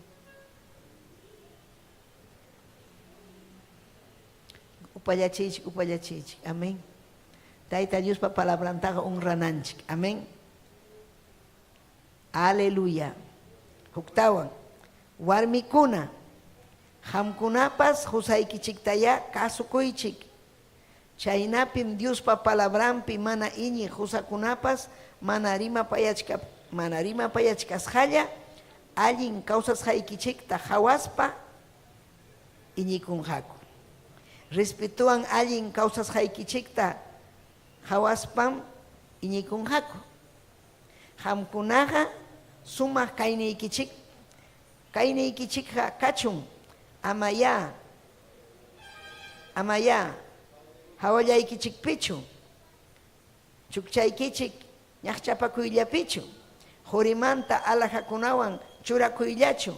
Upallachiychik, upallachiychik. Amén. Tayta Diospa palabrantaqa honrananchik. Amén. Aleluya. Huktawan. Warmikuna, qamkunapas qusaykichiktayá kasukuychik. Chaynapim Diospa palabranpi mana iñiq qusakunapas mana rimapayachka mana rimapayachkasqalla allin kawsasqaykichikta qawaspa iñikunqaku. Respetowan allin kawsasqaykichikta qawaspam iñikunqaku. Qamkunaqa sumaq kayniykichik kayniykichikqa kachun, amayá amayá hawallaykichikpichu, chukchaykichik ñaqchapakuyllapichu, qurimanta alhajakunawan churakuyllachu,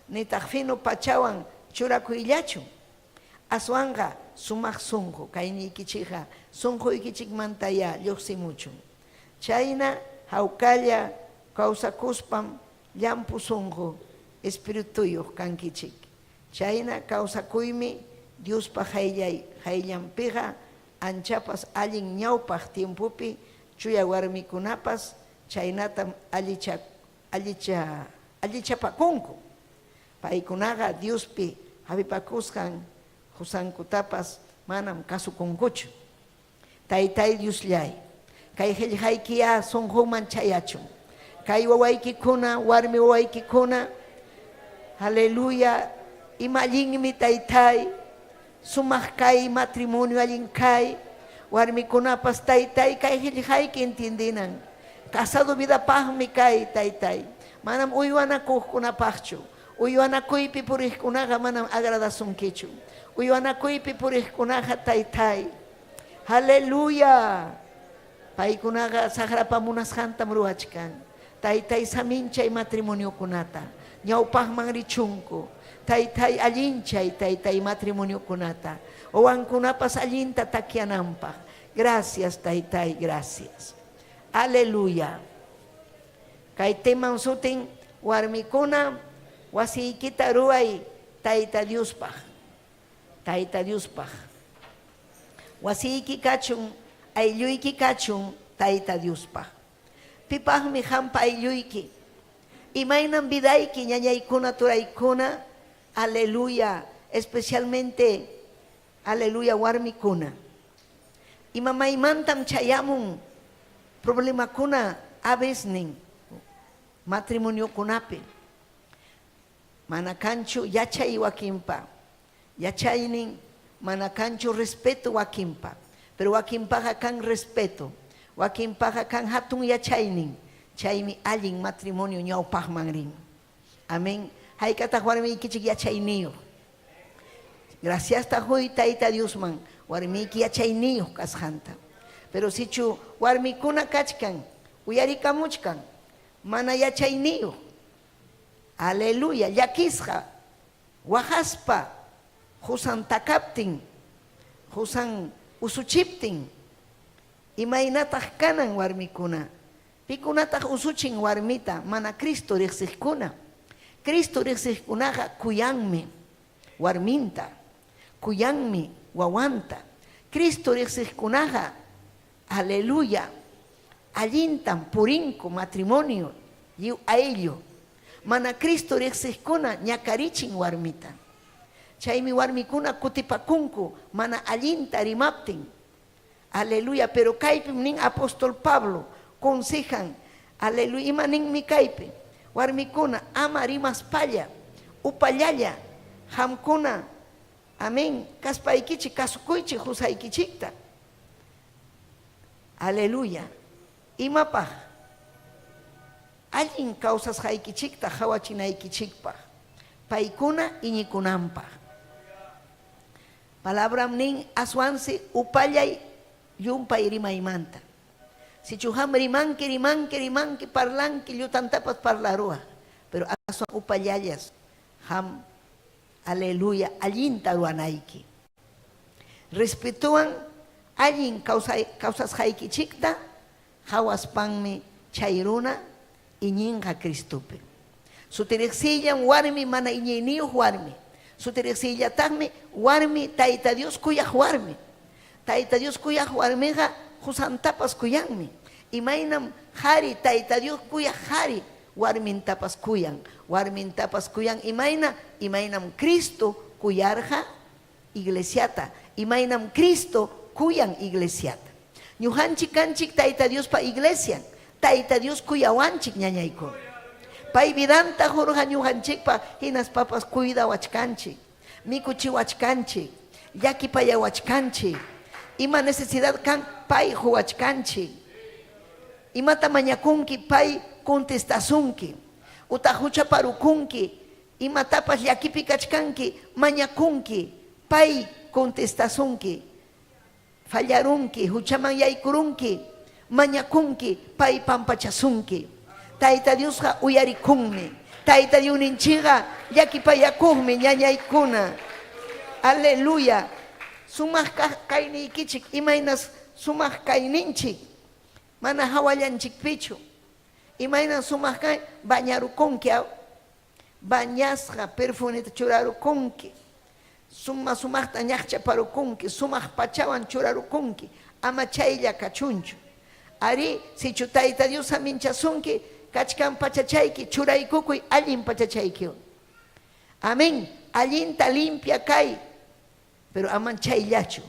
nitaq fino pachawan churakuyllachu. Aswanqa sumaq sunqu kayniykichikqa sunquykichikmantayá lluqsimuchun. Chayna hawkalla kawsakuspam llampu sunqu espirituyuq kankichik. Chayna kawsakuymi Diospa qayllanpiqa anchapas allin. Ñawpaq tiempopi chuya warmikunapas chaynatam allichapakunku. Paykunaqa Diospi hapipakusqan qusankutapas manam kasukunkuchu. Taytay Diosllay, kay qillqaykiyá sunquman chayachun. Kay wawaykikuna, warmi wawaykikuna, aleluya, ima allinmi taytay, sumaq kay matrimonio allin kay, warmikunapas taytay kay qillqayki entiendinan. Casado vidapaqmi kay taytay. Manam uywanakuqkunapaqchu. Uywanakuypi puriqkunaqa manam agradasunkichu. Uywanakuypi puriqkunaqa taytay. Aleluya. Paykunaqa saqrapa munasqantam ruwachkan. Taytay saminchay matrimoniokunata. Ñawpaqman richunku. Taytay allinchay taytay matrimoniokunata. Wawankunapas allinta takyananpaq. Gracias taytay, gracias. Aleluya. Kay teman sutin warmikuna wasiykita ruway Tayta Diospaq. Tayta Diospaq. Wasiyki kachun, aylluyki kachun Tayta Diospaq. Pipaqmi qampa aylluyki? Imaynam vidayki ñañaykuna turaykuna? Aleluya. Especialmente, aleluya, warmikuna. Ima maymantam chayamun problemakuna a veces matrimoniokunapi. Mana kanchu yachay wakinpa. Yachaynin mana kanchu respeto wakinpa. Pero wakinpaqa kan respeto. Wakinpaqa kan hatun yachaynin. Chaymi allin matrimonio ñawpaqman rin. Amén. Haykataq warmiykichik yachayniyuq. Gracias huy Tayta Diosman warmiyki yachayniyuq kasqanta. Pero sichu warmikuna kachkan, uyarikamuchkan, mana yachayniyuq. Aleluya, llakisqa, waqaspa, qusan takaptin, qusan usuchiptin, imaynataq kanan warmikuna? Pikunataq usuchin warmita mana Cristo riqsiqkuna? Cristo riqsiqkunaqa kuyanmi warminta, kuyanmi wawanta. Cristo riqsiqkunaqa, aleluya, allintam purinku matrimonio lliw ayllu. Mana Cristo riqsiqkuna ñakarichin warmita. Chaymi warmikuna kutipakunku mana allinta rimaptin. Aleluya, pero kaypim nin apóstol Pablo, consejan, aleluya, ima ninmi kaypi? Warmikuna, ama rimaspalla, upallalla, qamkuna, amén, kaspaykichik kasukuychik qusaykichikta. Aleluya. Imapaq? Allin kawsasqaykichikta qawachinaykichikpaq, paykuna iñikunanpaq. Palabram nin aswansi upallay llumpay rimaymanta. Sichu qam rimanki, rimanki, rimanki, parlanki, llutantapas parlaruwaq, pero aswan upallallas qam, aleluya, allinta ruwanayki. Respetowan allin kawsasqaykichikta qawaspanmi chay runa iñinqa Cristopi. Sutiriqsiyllam warmi mana iñiyniyuq warmi. Sutiriqsiyllataqmi warmi Tayta Dios kuyaq warmi. Tayta Dios kuyaq warmiqa qusantapas kuyanmi. Imaynam qari Tayta Dios kuyaq qari warmintapas kuyan. Warmintapas kuyan imayna? Imaynam Cristo kuyarqa iglesiata. Imaynam Cristo kuyan iglesiata. Ñuqanchik kanchik Tayta Diospa iglesian. Tayta Dios kuyawanchik ñañaykuna. Pay vidanta qurqa ñuqanchikpaq hinaspapas cuidawachkanchik, mikuchiwachkanchik, llakipayawachkanchik. Ima necesidad kan pay quwachkanchik. Imata mañakunki pay contestasunki. Utaq huchaparukunki Imatapas llakipi kachkanki, mañakunki, pay contestasunki. Fallarunki, huchaman yaykurunki, mañakunki, pay pampachasunki. Tayta Diosqa uyarikunmi. Tayta Diosninchikqa llakipayakuqmi, ñañaykuna. Aleluya. Sumaq kayniykichik, imaynas sumaq kayninchik, mana hawallanchikpichu. Imaynan sumaq kay, bañarukunki, aw? Bañasqa perfumeta churarukunki, suma sumaqta ñaqchaparukunki, sumaq pachawan churarukunki, ama chaylla kachunchu. Arí, sichu Tayta Dios saminchasunki, kachkan pachachayki, churaykukuy allin pachachaykiwan. Amén. Allinta limpia kay, pero aman chayllachu.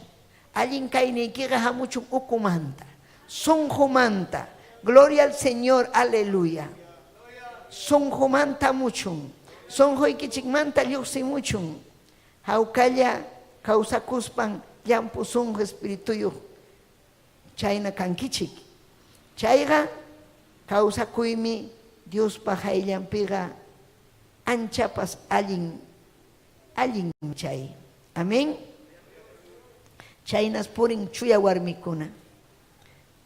Allin kayniykiqa hamuchun ukumanta, sunqumanta. Gloria al Señor, aleluya. Sunqumanta hamuchun, sunquykichikmanta lluqsimuchun. Hawkalla kawsakuspan llampu sunqu espirituyuq chayna kankichik. Chayqa kawsakuymi Diospa qayllanpiqa anchapas allin Allin chay. Amén. Chaynas purin chuya warmikuna.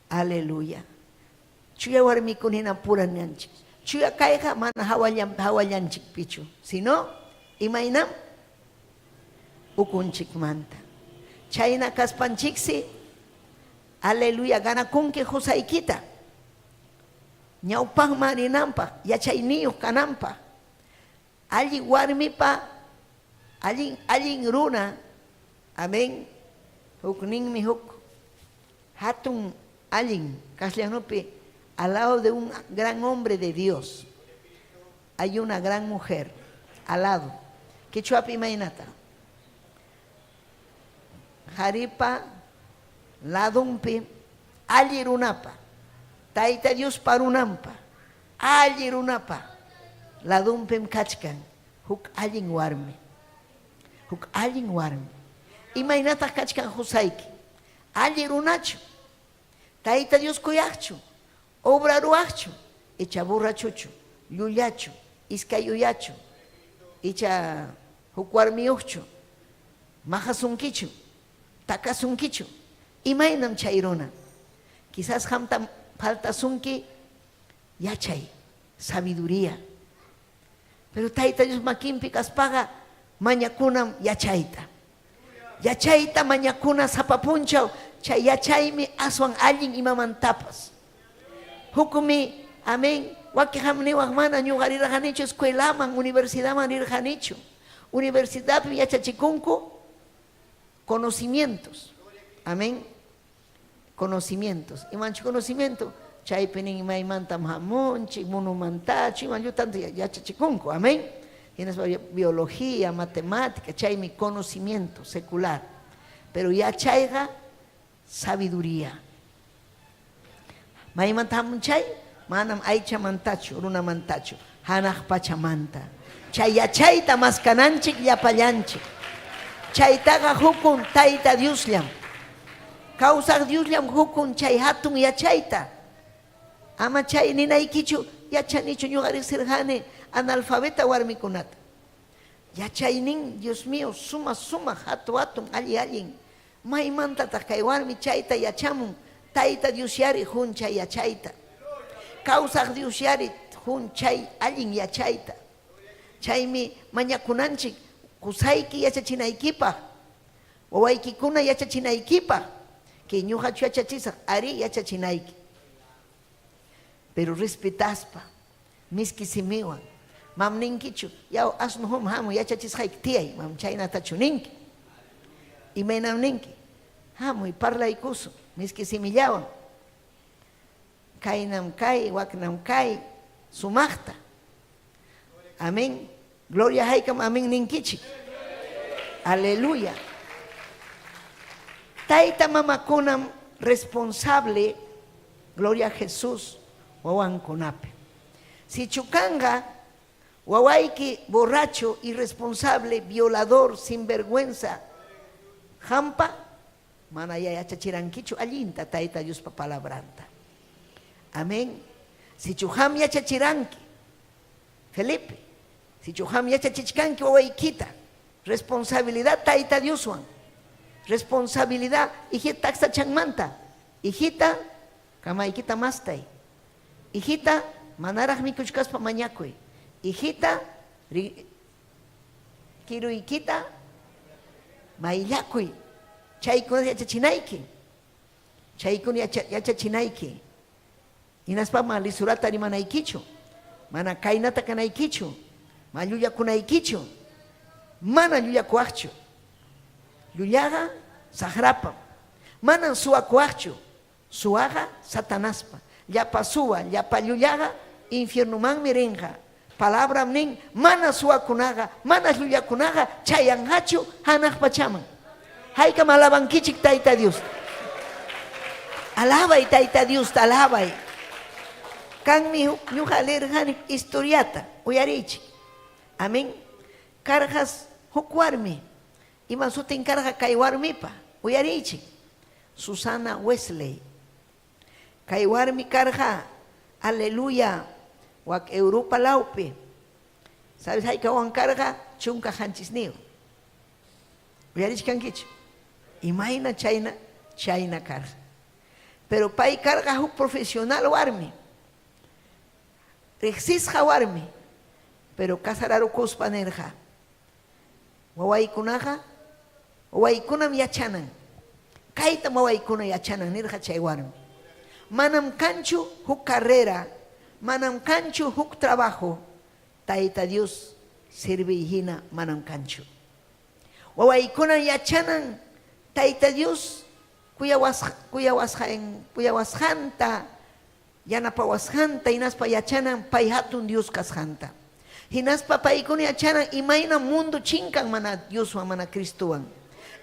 Aleluya. Chuya warmikuna hina purananchik. Chuya kayqa mana hawallan hawallanchikpichu, sino imaynam ukunchikmanta. Chayna kaspanchiksi, aleluya, ganakunki qusaykita. Ñawpaqman rinanpaq, yachayniyuq kananpaq. Alli warmipa allin allin runa, amén, hukninmi huk hatun allin, castellanopi, al lado de un gran hombre de Dios hay una gran mujer, al lado. Quechuapi imaynata? Qaripa ladonpi alli runapa, Tayta Diospa runanpa, Alli runapa ladonpim kachkan huk allin warmi. Huk allin warmi. Imaynataq kachkan qusayki? Alli runachu? Tayta Dios kuyaqchu? Obra ruwaqchu? Icha borrachochu? Llullachu? Iskay uyachu? Icha huk warmiyuqchu? Maqasunkichu? Takasunkichu? Imaynam chay runa? Quizás qamta faltasunki yachay, sabiduría. Pero Tayta Dios makinpi kaspaqa mañakunam yachayta. Yachayta mañakuna sapa punchaw, chay yachaymi aswan allin imamantapas. Hukmi, amén, wakiqam niwaq mana ñuqa rirqanichu escuelaman, universidadman rirqanichu. Universidadpim yachachikunku conocimientos. Amén. Conocimientos. Imanchu conocimiento? Chaypi nin imaymantam hamunchik, munumantachu, iman llutanta yachachikunku. Amén. Hinaspa biología, matemática, chaymi conocimiento secular. Pero yachayqa sabiduría. Maymanta hamun chay? Manam aychamantachu, runamantachu. Hanaq pachamanta. Chay yachayta maskananchik llapallanchik. Chaytaqa hukun Tayta Diosllam. Kawsaq Diosllam hukun chay hatun yachayta. Ama chay ninaykichu, yachanichu ñuqa riqsirqani analfabeta warmikunata. Yachaynin, Dios mío, suma sumaq, hatu hatun, alli allin. Maymantataq kay warmi chayta yachamun? Tayta Diosyari hun chay yachayta. Kawsaq Diosyari hun chay allin yachayta. Chaymi mañakunanchik qusayki yachachinaykipaq, wawaykikuna yachachinaykipaq. Kay ñuqachu yachachisaq? Arí, yachachinayki. Pero respetaspa, miski simiwan. Mam ninkichu, yaw asno hum hamuy yachachisqayki tiyay, mam chaynatachu ninki. Imaynam ninki? Hamuy parlaykusun, miski simillawan. Kaynam kay, waknam kay, sumaqta. Amén. Gloria haykam amén ninkichik. Aleluya. Tayta mamakunam responsable, gloria a Jesús, wawankunapi. Sichu kanqa wawayki borracho, irresponsable, violador, sinvergüenza, qampa mana yachachirankichu allinta Tayta Diospa palabranta. Amén. Sichu qam yachachiranki, Felipe, sichu qam yachachichkanki wawaykita, responsabilidad Tayta Dioswan, responsabilidad hijita taksachanmanta, hijita kamaykita mastay, hijita manaraq mikuchkaspa mañakuy, hijita kiruykita mayllakuy, chaykuna yachachinayki, chaykuna yachachinayki. Hinaspam mana lisurata rimanaykichu, mana kaynata kanaykichu, mana llullakunaykichu, mana llullakuwaqchu. Llullaqa saqrapam. Manam suwakuwaqchu, suwaqa Satanaspa. Llapa suwa, llapa llullaqa infiernomanmi rinqa. Palabram nin, mana suwakunaqa, mana llullakunaqa chayanqachu hanaq pachaman. Haykam alabankichik Tayta Diosta. Alabay Tayta Diosta, alabay. Kanmi huk ñuqa leerqani historiata, uyariychik. Amén. Karqas huk warmi. Ima sutin karqa kay warmipa? Uyariychik. Susana Wesley. Kay warmi karqa, aleluya, wak Europa lawpi. Sabes haykawan karqa? 17. Uyarichkankichu? Imayna chayna, chayna karqa. Pero pay karqa huk profesional warmi. Riqsisqa warmi. Pero casararukuspa nirqa, Wawaykunaqa, wawaykunam yachanan. Kaytam wawaykuna yachanan nirqa chay warmi. Manam kanchu huk carrera, manam kanchu huk trabajo, Tayta Dios serviy hina manam kanchu. Wawaykunam yachanan Tayta Dios kuyawasqanta, yanapawasqanta hinaspa yachanan pay hatun Dios kasqanta. Hinaspa paykuna yachanan imaynam mundo chinkan mana Dioswan mana Cristowan.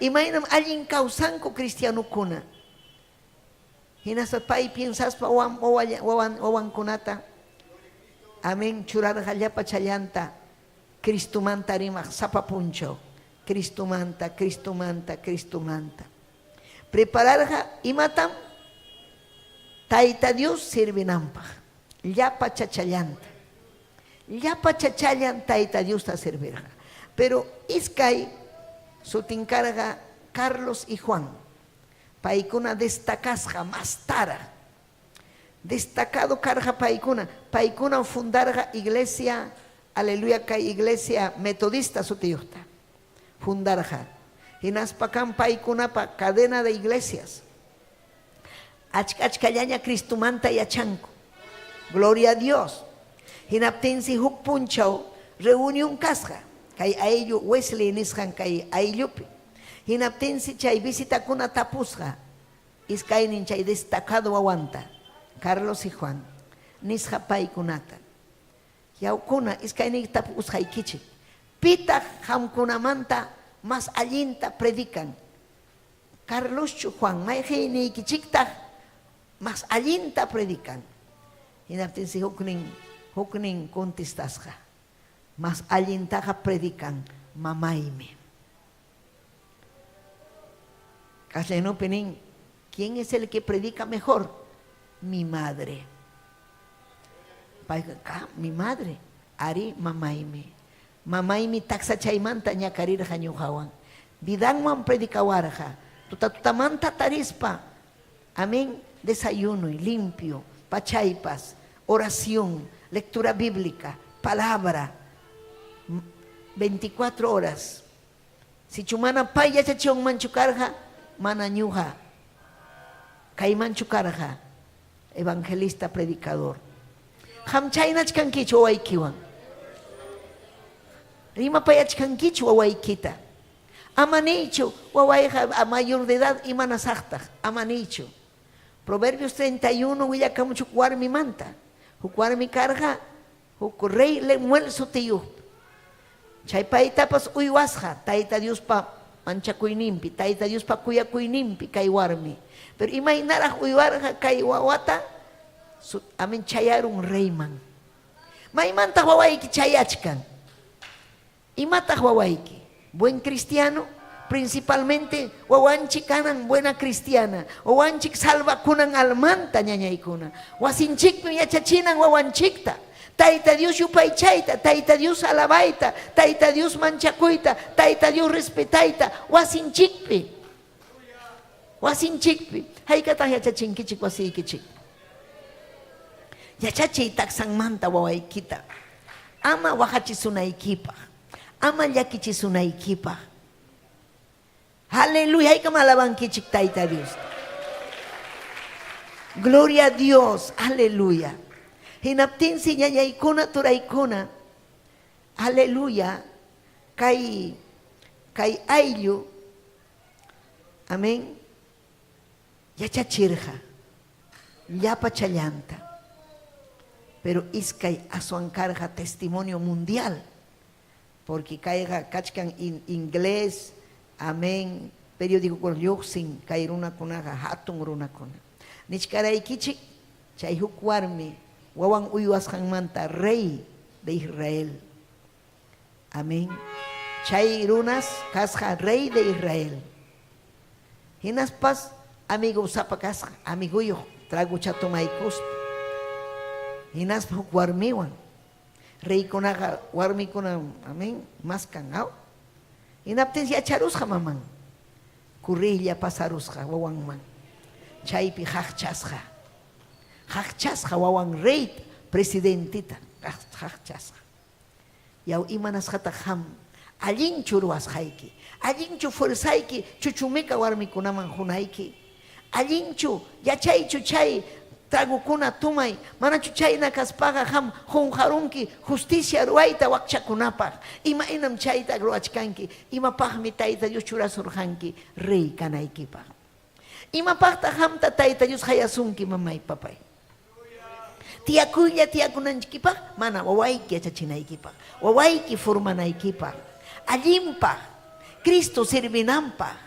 Imaynam allin kawsanku cristianokuna. Hinaspa pay piensaspa wawankunata, amén, churarqa llapa challanta Cristomanta rimaq sapa punchaw. Cristomanta, Cristomanta, Cristomanta. Prepararqa imatam? Tayta Dios servinanpaq. Llapa chachallanta. Llapa chachallan Tayta Diosta servirqa. Pero iskay sutin karqa Carlos y Juan. Paykuna destacasqa mastaraq. Destacado karqa paykuna. Paykunam fundarqa iglesia, aleluya, kay iglesia metodista sutiyuqta. Fundarqa. Hinaspa kan paykunapa cadena de iglesias. Achka-achkallaña Cristomanta yachanku. Gloria a Dios. Hinaptinsi huk punchaw reunión kasqa kay ayllu Wesley nisqan kay ayllupi. Hinaptinsi chay visitakuna tapusqa iskaynin chay destacado wawanta, Carlos y Juan, nisqa paykunata. Yawkuna, iskayniyki tapukusqaykichik, Pitaq qamkunamanta mas allinta predican? Carloschu Juan, mayqinniykichiktaq mas allinta predican? Hinaptinsi huknin, Huknin contestasqa, Mas allintaqa predican mamaymi. Castellanopi nin, ¿Quién es el que predica mejor? Mi madre. Payqa, ka, mi madre. Arí, mamaymi. Mamaymi taksachaymanta ñakarirqa ñuqawan. Vidanwan predicawarqa. Tuta tutamanta tarispa, amén, desayunoy limpio, pachaypas, oración, lectura bíblica, palabra, 24 horas. Sichu mana pay yachachiwanmanchu karqa, mana ñuqa kaymanchu karqa, evangelista predicador. Qam chaynachkankichu wawaykiwan? Rimapayachkankichu wawaykita? Ama niychu, wawayqa a mayor de edad imanasaqtaq, ama niychu. Proverbios 31 willakamuch huk warmimanta. Huk warmi karqa huk rey Lemuel sutiyuq. Chay paytapas uywasqa Tayta Diospa manchakuyninpi, Tayta Diospa kuyakuyninpi kay warmi. Pero imaynaraq uywarqa kay wawata? Amen chayarun reyman. Maymantaq wawayki chayachkan? Imataq wawayki? Buen cristiano? Principalmente wawanchik kanan buena cristiana, wawanchik salvakunan almanta ñañaykuna. Wasinchikpim yachachinan wawanchikta. Tayta Dios yupaychayta, Tayta Dios alabayta, Tayta Dios manchakuyta, Tayta Dios respetayta, wasinchikpi. Wasinchikpi. Haykataq yachachinkichik wasiykichik? Yachachiy taksanmanta wawaykita. Ama waqachisunaykipaq. Ama llakichisunaykipaq. Aleluya. Haykam alabankichik Tayta Diosta. Gloria a Dios. Aleluya. Hinaptinsi ñañaykuna, turaykuna. Aleluya. Kay, kay ayllu. Amén. Yachachirqa llapachallanta. Pero iskay aswan karqa testimonio mundial. Porque kayqa kachkan inglés, amén, periódicokuna lluqsin kay runakunaqa hatun runakuna. Nichkaraykichik chay huk warmi wawan uywasqanmanta rey de Israel. Amén. Chay runas kasqa rey de Israel. Hinaspas amigosapa kasqa, amigoyuq tragucha tomaykuspa. Hinaspa huk warmiwan. Reykunaqa warmikuna, amén, maskan, aw. Hinaptinsi yacharusqa maman. Kurriylla pasarusqa wawanman. Chaypi qaqchasqa. Qaqchasqa wawan reyta, presidenteta qaqchasqa. Yaw, imanasqataq qam allinchu ruwasqayki? Allinchu fuerzayki chuchumika warmikunaman qunayki? Allinchu, yachaychu chay tragokuna tumay? Manachu chayna kaspaqa qam qunqarunki justicia ruwayta wakchakunapaq? Imaynam chayta ruwachkanki? Imapaqmi Tayta Dios churasurqanki rey kanaykipaq? Imapaqtaq qamta Tayta Dios qayasunki, mamay, papay? Tiyakuylla tiyakunanchikipaq, mana wawayki yachachinaykipaq, wawayki formanaykipaq, allinpaq, Cristo servinanpaq.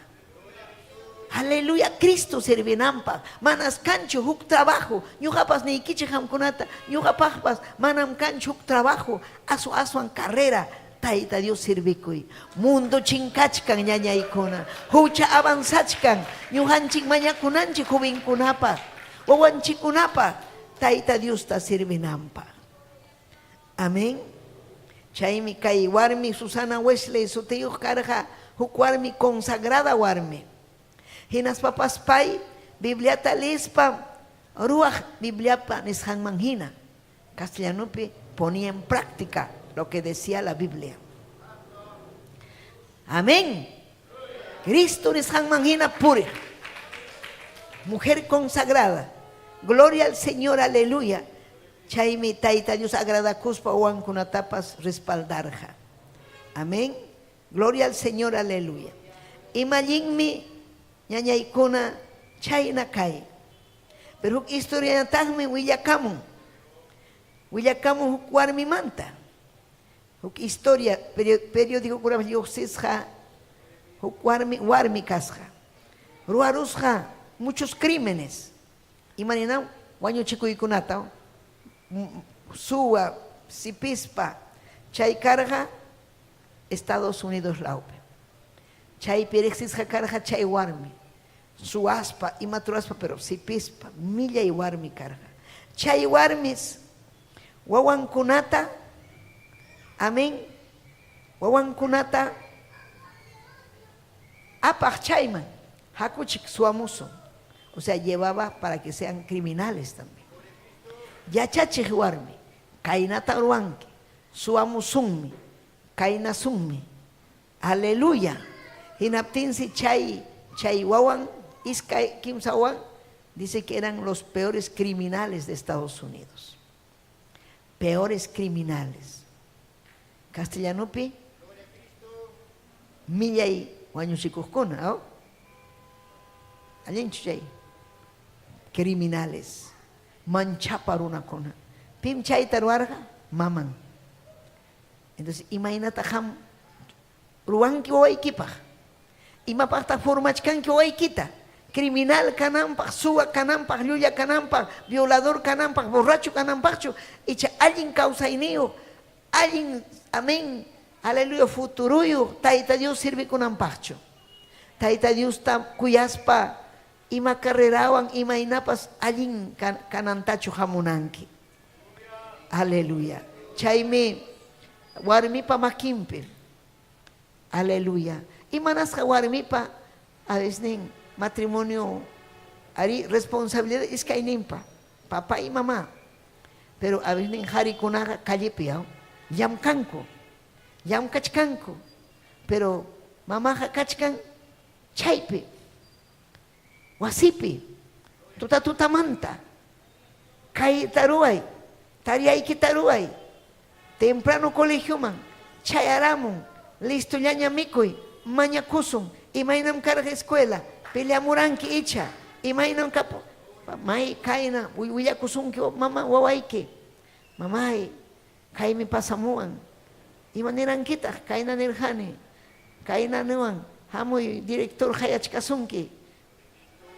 Aleluya, Cristo servinanpaq. Manas kanchu huk trabajo. Ñuqapas niykichik qamkunata, ñuqapaqpas manam kanchu huk trabajo, aswan aswan carrera Tayta Dios servikuy. Mundo chinkachkan ñañaykuna, hucha avanzachkan, ñuqanchik mañakunanchik jovenkunapaq, wawanchikkunapaq Tayta Diosta servinanpaq. Amén. Chaymi kay warmi Susana Wesley sutiyuq karqa huk warmi consagrada warmi. Hinaspapas pay Bibliata leespa ruwaq Bibliapa nisqanman hina. Castellanopi ponía en práctica lo que decía la Biblia. Amén. Cristo nisqanman hina puriq. Mujer consagrada. Gloria al Señor, aleluya. Chaymi Tayta Dios agradakuspa wawankunatapas respaldarqa. Amén. Gloria al Señor, aleluya. Imallinmi ñañaykuna chayna kay. Pero huk historiañataqmi willakamun. Willakamun huk warmimanta. Huk historia periodicokunapas lluqsisqa huk warmi warmi kasqa. Ruwarusqa muchos crímenes. Imaninam wañuchikuykunata suwa. sipispa. Chay karqa Estados Unidos lawpi. Chaypi riqsisqa karqa chay warmi. Suwaspa, imata ruraspa, pero sipispa, millay warmi karqa. Chay warmis wawankunata, amén, wawankunata apaq chayman, hakuchik suwamusun. O sea, llevaba para que sean criminales también. Yachachiq warmi, kaynata ruwanki, suwamusunmi, kaynasunmi. Aleluya. Hinaptinsi chay chay wawan iskay kimsa wawan dice que eran los peores criminales de Estados Unidos. Peores criminales. Castellanopi millay wañuchikuqkuna, ¿no? Allinchu chay? Criminales. Manchapa runakuna. Pim chayta ruwarqa? Maman. Entonces, imaynataq qam ruwanki wawaykipaq? Imapaqtaq formachkanki wawaykita? Criminal kananpaq, suwa kananpaq, llulla kananpaq, violador kananpaq, borracho kananpaqchu, icha allin kawsayniyuq, allin, amén, aleluya, futuruyuq Tayta Dios servikunanpaqchu. Tayta Diosta kuyaspa ima carrerawan, imaynapas allin kanantachu hamunanki. Aleluya. Chaymi warmipa makinpi. Aleluya. Imanasqa warmipa a veces matrimonio ari responsabilidad iskayninpa, papá y mamá. Pero a veces qarikunaqa callepi llamkanku, llamkachkanku. Pero mamaqa kachkan chaypi, wasipi, tuta tutamanta, kayta ruway, tareaykita ruway, temprano colegioman, chayaramun, listollaña mikuy, mañakusun, imaynam karqa escuela, peleamuranki icha, imaynam kapu, may kayna, willakusunki mama wawayki, mamay, kaymi pasamuwan, ima nirankitaq, kayna nirqani, kayna niwan, hamuy director qayachkasunki,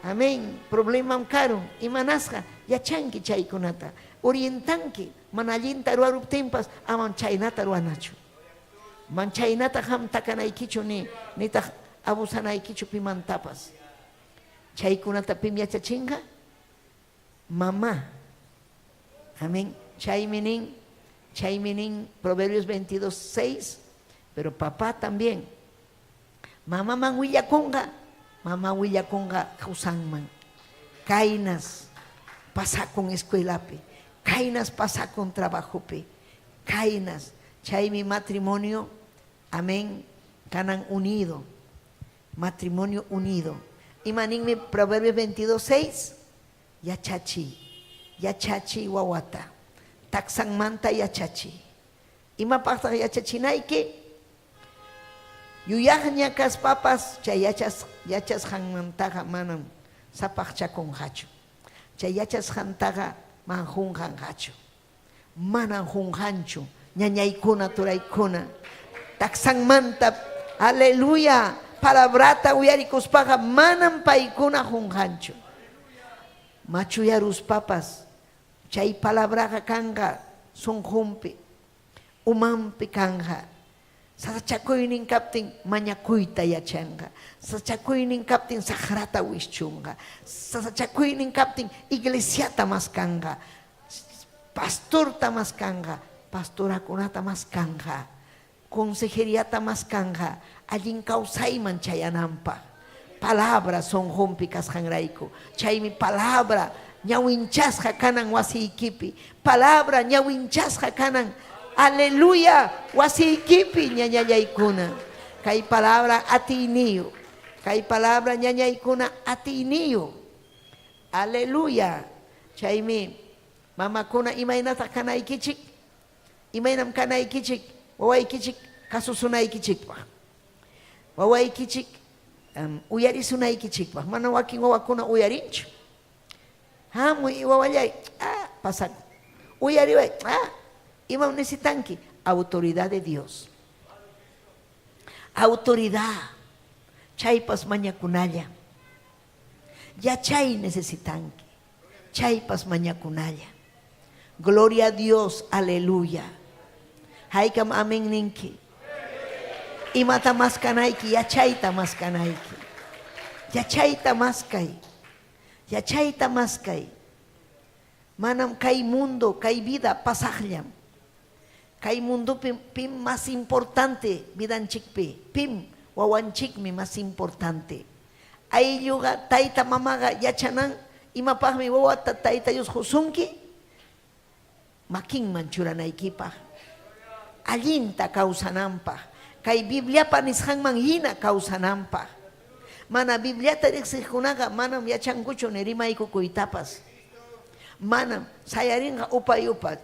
amén, problemam karun, imanasqa, yachanki chaykunata, orientanki, mana allinta ruwaruptinpas, amam chaynata ruwanachu. Man chaynata qam takanaykichu ni nitaq abusanaykichu pimantapas. Chaykunata pim yachachinqa? Mamá. Amén. Chaymi nin, chaymi nin Proverbios 22, 6, pero papá también. Mamaman willakunqa, mama willakunqa qusanman. Kaynas pasakun escuelapi, kaynas pasakun trabajopi, kaynas. Chaymi matrimonio, amén, kanan unido. Matrimonio unido. Imaninmi Proverbios 22, 6, yachachiy, yachachiy wawata, taksanmanta yachachiy. Imapaqtaq yachachinayki? Yuyaqña kaspapas chay yachas yachasqanmantaqa manam sapaqchakunqachu. Chay yachasqantaqa man qunqanqachu. Manam qunqanchu ñañaykuna turaykuna. Taksanmanta, aleluya, palabrata uyarikuspaqa manam paykuna qunqanchu. Machuyaruspapas chay palabraqa kanqa sunqunpi, umanpi kanqa. Sasachakuynin kaptin mañakuyta yachanqa. Sasachakuynin kaptin saqrata wischunqa. Sasachakuynin kaptin iglesiata maskanqa. Pastorta maskanqa, pastorakunata maskanqa, consejeriata maskanqa, allin kawsayman chayananpaq. Palabra sunqunpi kasqanrayku. Chaymi palabra ñawinchasqa kanan wasiykipi. Palabra ñawinchasqa kanan, aleluya, wasiykipi ñañallaykuna. Kay palabra atiyniyuq. Kay palabra ñañaykuna atiyniyuq. Aleluya. Chaymi mamakuna imaynataq kanaykichik? Imaynam kanaykichik wawaykichik kasusunaykichikpaq? Wawaykichik uyarisunaykichikpaq. Mana wakin wawakuna uyarinchu. Hamuy wawallay, ah, pasakun. Uyariway, ah, imam necesitanki? Autoridad de Dios. Autoridad. Chaypas mañakunalla. Yachay necesitanki. Chaypas mañakunalla. Gloria a Dios, aleluya. Haykam amén ninki? Imata maskanayki? Yachayta maskanayki. Yachayta maskay. Yachayta maskay. Manam kay mundo, kay vida pasaqllam. Kay mundopi pim más importante vidanchikpi? Pim? Wawanchikmi más importante. Aylluqa, tayta mamaqa yachanan imapaqmi wawata Tayta Dios qusunki? Makinman churanaykipaq. Allinta kawsananpaq. Kay Bibliapa nisqanman hina kawsananpaq. Mana Bibliata riqsiqkunaqa manam yachankuchu ni rimaykukuytapas. Manam sayarinqa upay upa.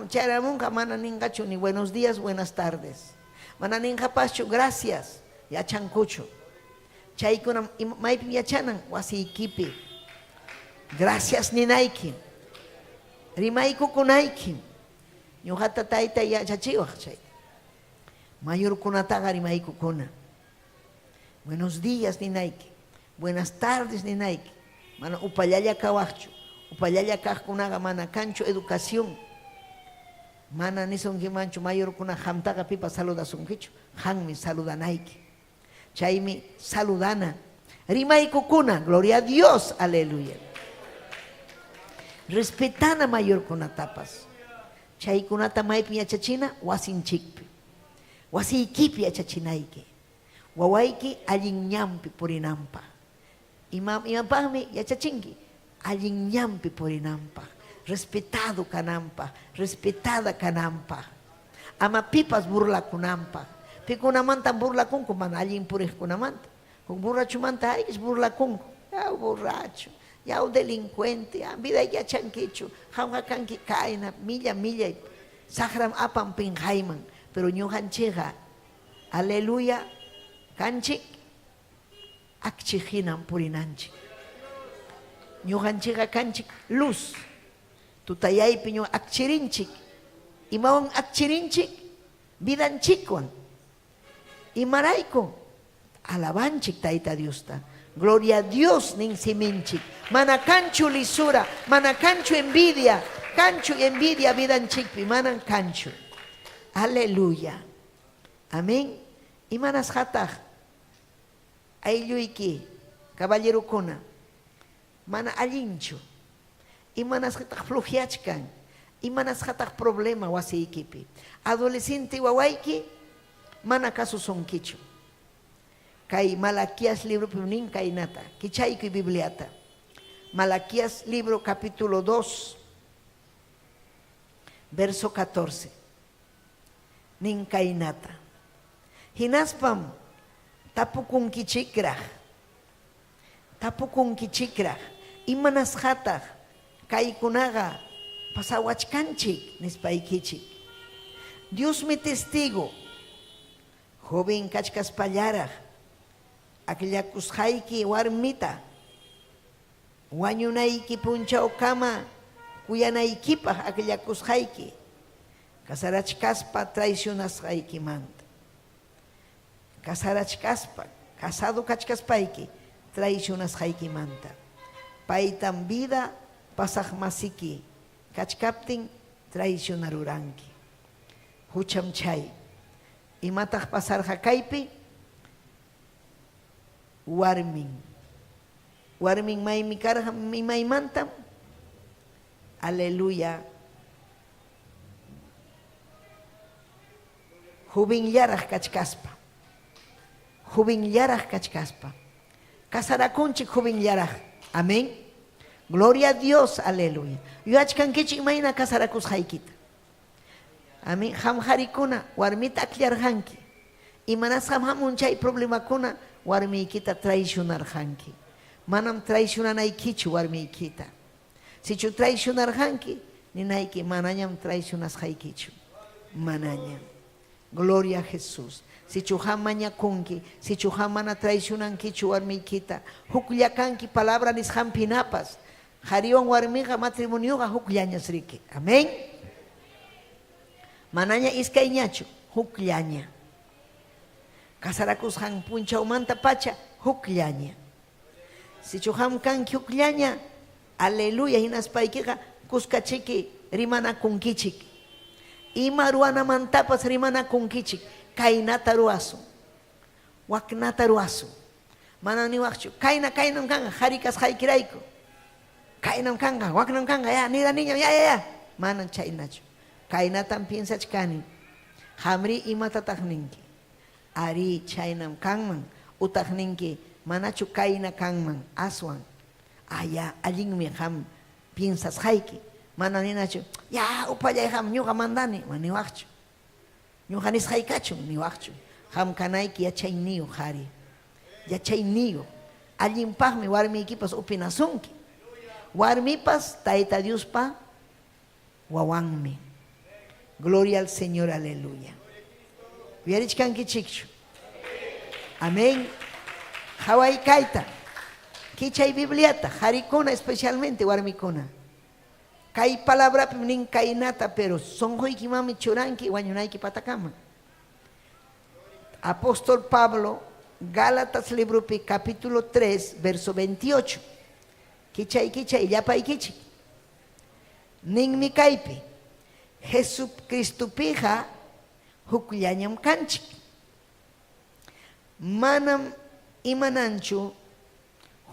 Chayaramunqa mana ninqachu ni buenos días, buenas tardes. Mana ninqapaschu gracias. Yachankuchu. Chaykunam maypim yachanan? Wasiykipi. Gracias ninayki. Rimaykukunayki. Ñuqata taytay yachachiwaq chayta. Mayorkunataqa rimaykukuna. Buenos días ninayki. Buenas tardes ninayki. Mana upallalla kawaqchu. Upallalla kaqkunaqa mana kanchu educación. Mana nisunkimanchu mayorkuna qamtaqa pipas saludasunkichu. Qanmi saludanayki. Chaymi saludana. Rimaykukuna. Gloria a Dios. Aleluya. Respetana mayorkunatapas. Chaykunata maypim yachachina? Wasinchikpi. Wasiykipi yachachinayki. Wawayki allin ñanpi purinanpaq. Ima, imapaqmi yachachinki? Allin ñanpi purinanpaq, respetado kananpaq, respetada kananpaq. Ama pipas burlakunanpaq. Pikunamantam burlakunku? Mana allin puriqkunamanta. Huk borrachomanta aykis burlakunku. Yaw borracho, yaw delincuente, vida yachankichu, qamqa kanki kayna, milla millay, saqram apan pinqayman. Pero ñuqanchikqa, aleluya, kanchik, akchi hinam purinanchik. Ñuqanchikqa kanchik luz. Tutayaypi ñuqa akchirinchik. Imawan akchirinchik? Vidanchikwan. Imarayku? Alabanchik Tayta Diosta. Gloria a Dios nin siminchik. Mana kanchu lisura, mana kanchu envidia, kanchu envidia vidanchikpi, manan kanchu. Aleluya. Amén. Imanasqataq aylluyki, caballerokuna, mana allinchu? Imanasqataq flojeachkan? Imanasqataq problema wasiykipi? Adolescente wawayki mana kasusunkichu. Kay Malaquías libropim nin kaynata. Kichaykuy Bibliata. Malaquías libro capítulo 2, verso 14. Nin kaynata. Hinaspam tapukunkichikraq. Tapukunkichikraq, Imanasqataq kaykunaqa pasawachkanchik? nispaykichik. Diosmi testigo, joven kachkaspallaraq akllakusqayki warmita wañunayki punchawkama kuyanaykipaq akllakusqayki casarachkaspa traicionasqaykimanta. Casarachkaspa, casado kachkaspayki traicionasqaykimanta. Paytam vida pasaqmasiki kachkaptin traicionaruranki. Hucham chay. Imataq pasarqa kaypi? Warmin. Warmin maymi karqa imaymantam? Aleluya. Jovenllaraq kachkaspa. Jovenllaraq kachkaspa. Casarakunchik jovenllaraq. Amén. Gloria a Dios, aleluya. Yuyachkankichik imayna casarakusqaykita. Amén. Qam qarikuna warmita akllarqanki. Imanasqam hamun chay problemakuna? Warmiykita traicionarqanki. Manam traicionanaykichu warmiykita. Sichu traicionarqanki, ninayki manañam traicionasqaykichu. Manañam. Gloria a Jesús. Sichu qam mañakunki, sichu qam mana traicionankichu warmiykita, huklla kanki palabra nisqanpinapas. Qhariwan warmiqa matrimonioqa hukllañas riki. Amén. Manaña iskayñachu, hukllaña. Casarakusqan punchawmanta pacha hukllaña. Sichu qam kanki hukllaña, aleluya, hinaspaykiqa kuskachiki rimanakunkichik. Ima ruwanamantapas rimanakunkichik, kaynata ruwasun, waknata ruwasun. Manam niwaqchu, kayna kaynam kanqa qari kasqaykirayku. Kaynam kanqa, waknam kanqa, ya, nira niñam, ya, ya, ya. Manam chaynachu. Kaynatam piensachkani. Qamri imatataq ninki? Arí, chaynam kanman. Utaq ninki, manachu kayna kanman aswan? Ah, ya, allinmi qam piensasqayki. Manam ninachu, ya, upallay qam, ñuqa mandani, ma niwaqchu. Ñuqa nisqay kachun, niwaqchu. Qam kanayki yachayniyuq qari. Yachayniyuq. Allinpaqmi warmiykipas upinasunki. Warmipas Tayta Diospa wawanmi. Gloria al Señor, aleluya. Uyarichkankichikchu? Amén. Qhaway kayta. Kichay Bibliata, qharikuna especialmente warmikuna. Kay palabrapim nin kaynata, pero sonqoykimanmi churanki wañunayki patakama. Apóstol Pablo, Gálatas libropi capítulo 3, verso 28. Kichay, kichay, llapaykichik. Ninmi kaypi, Jesucristopiqa hukllañam kanchik. Manam imananchu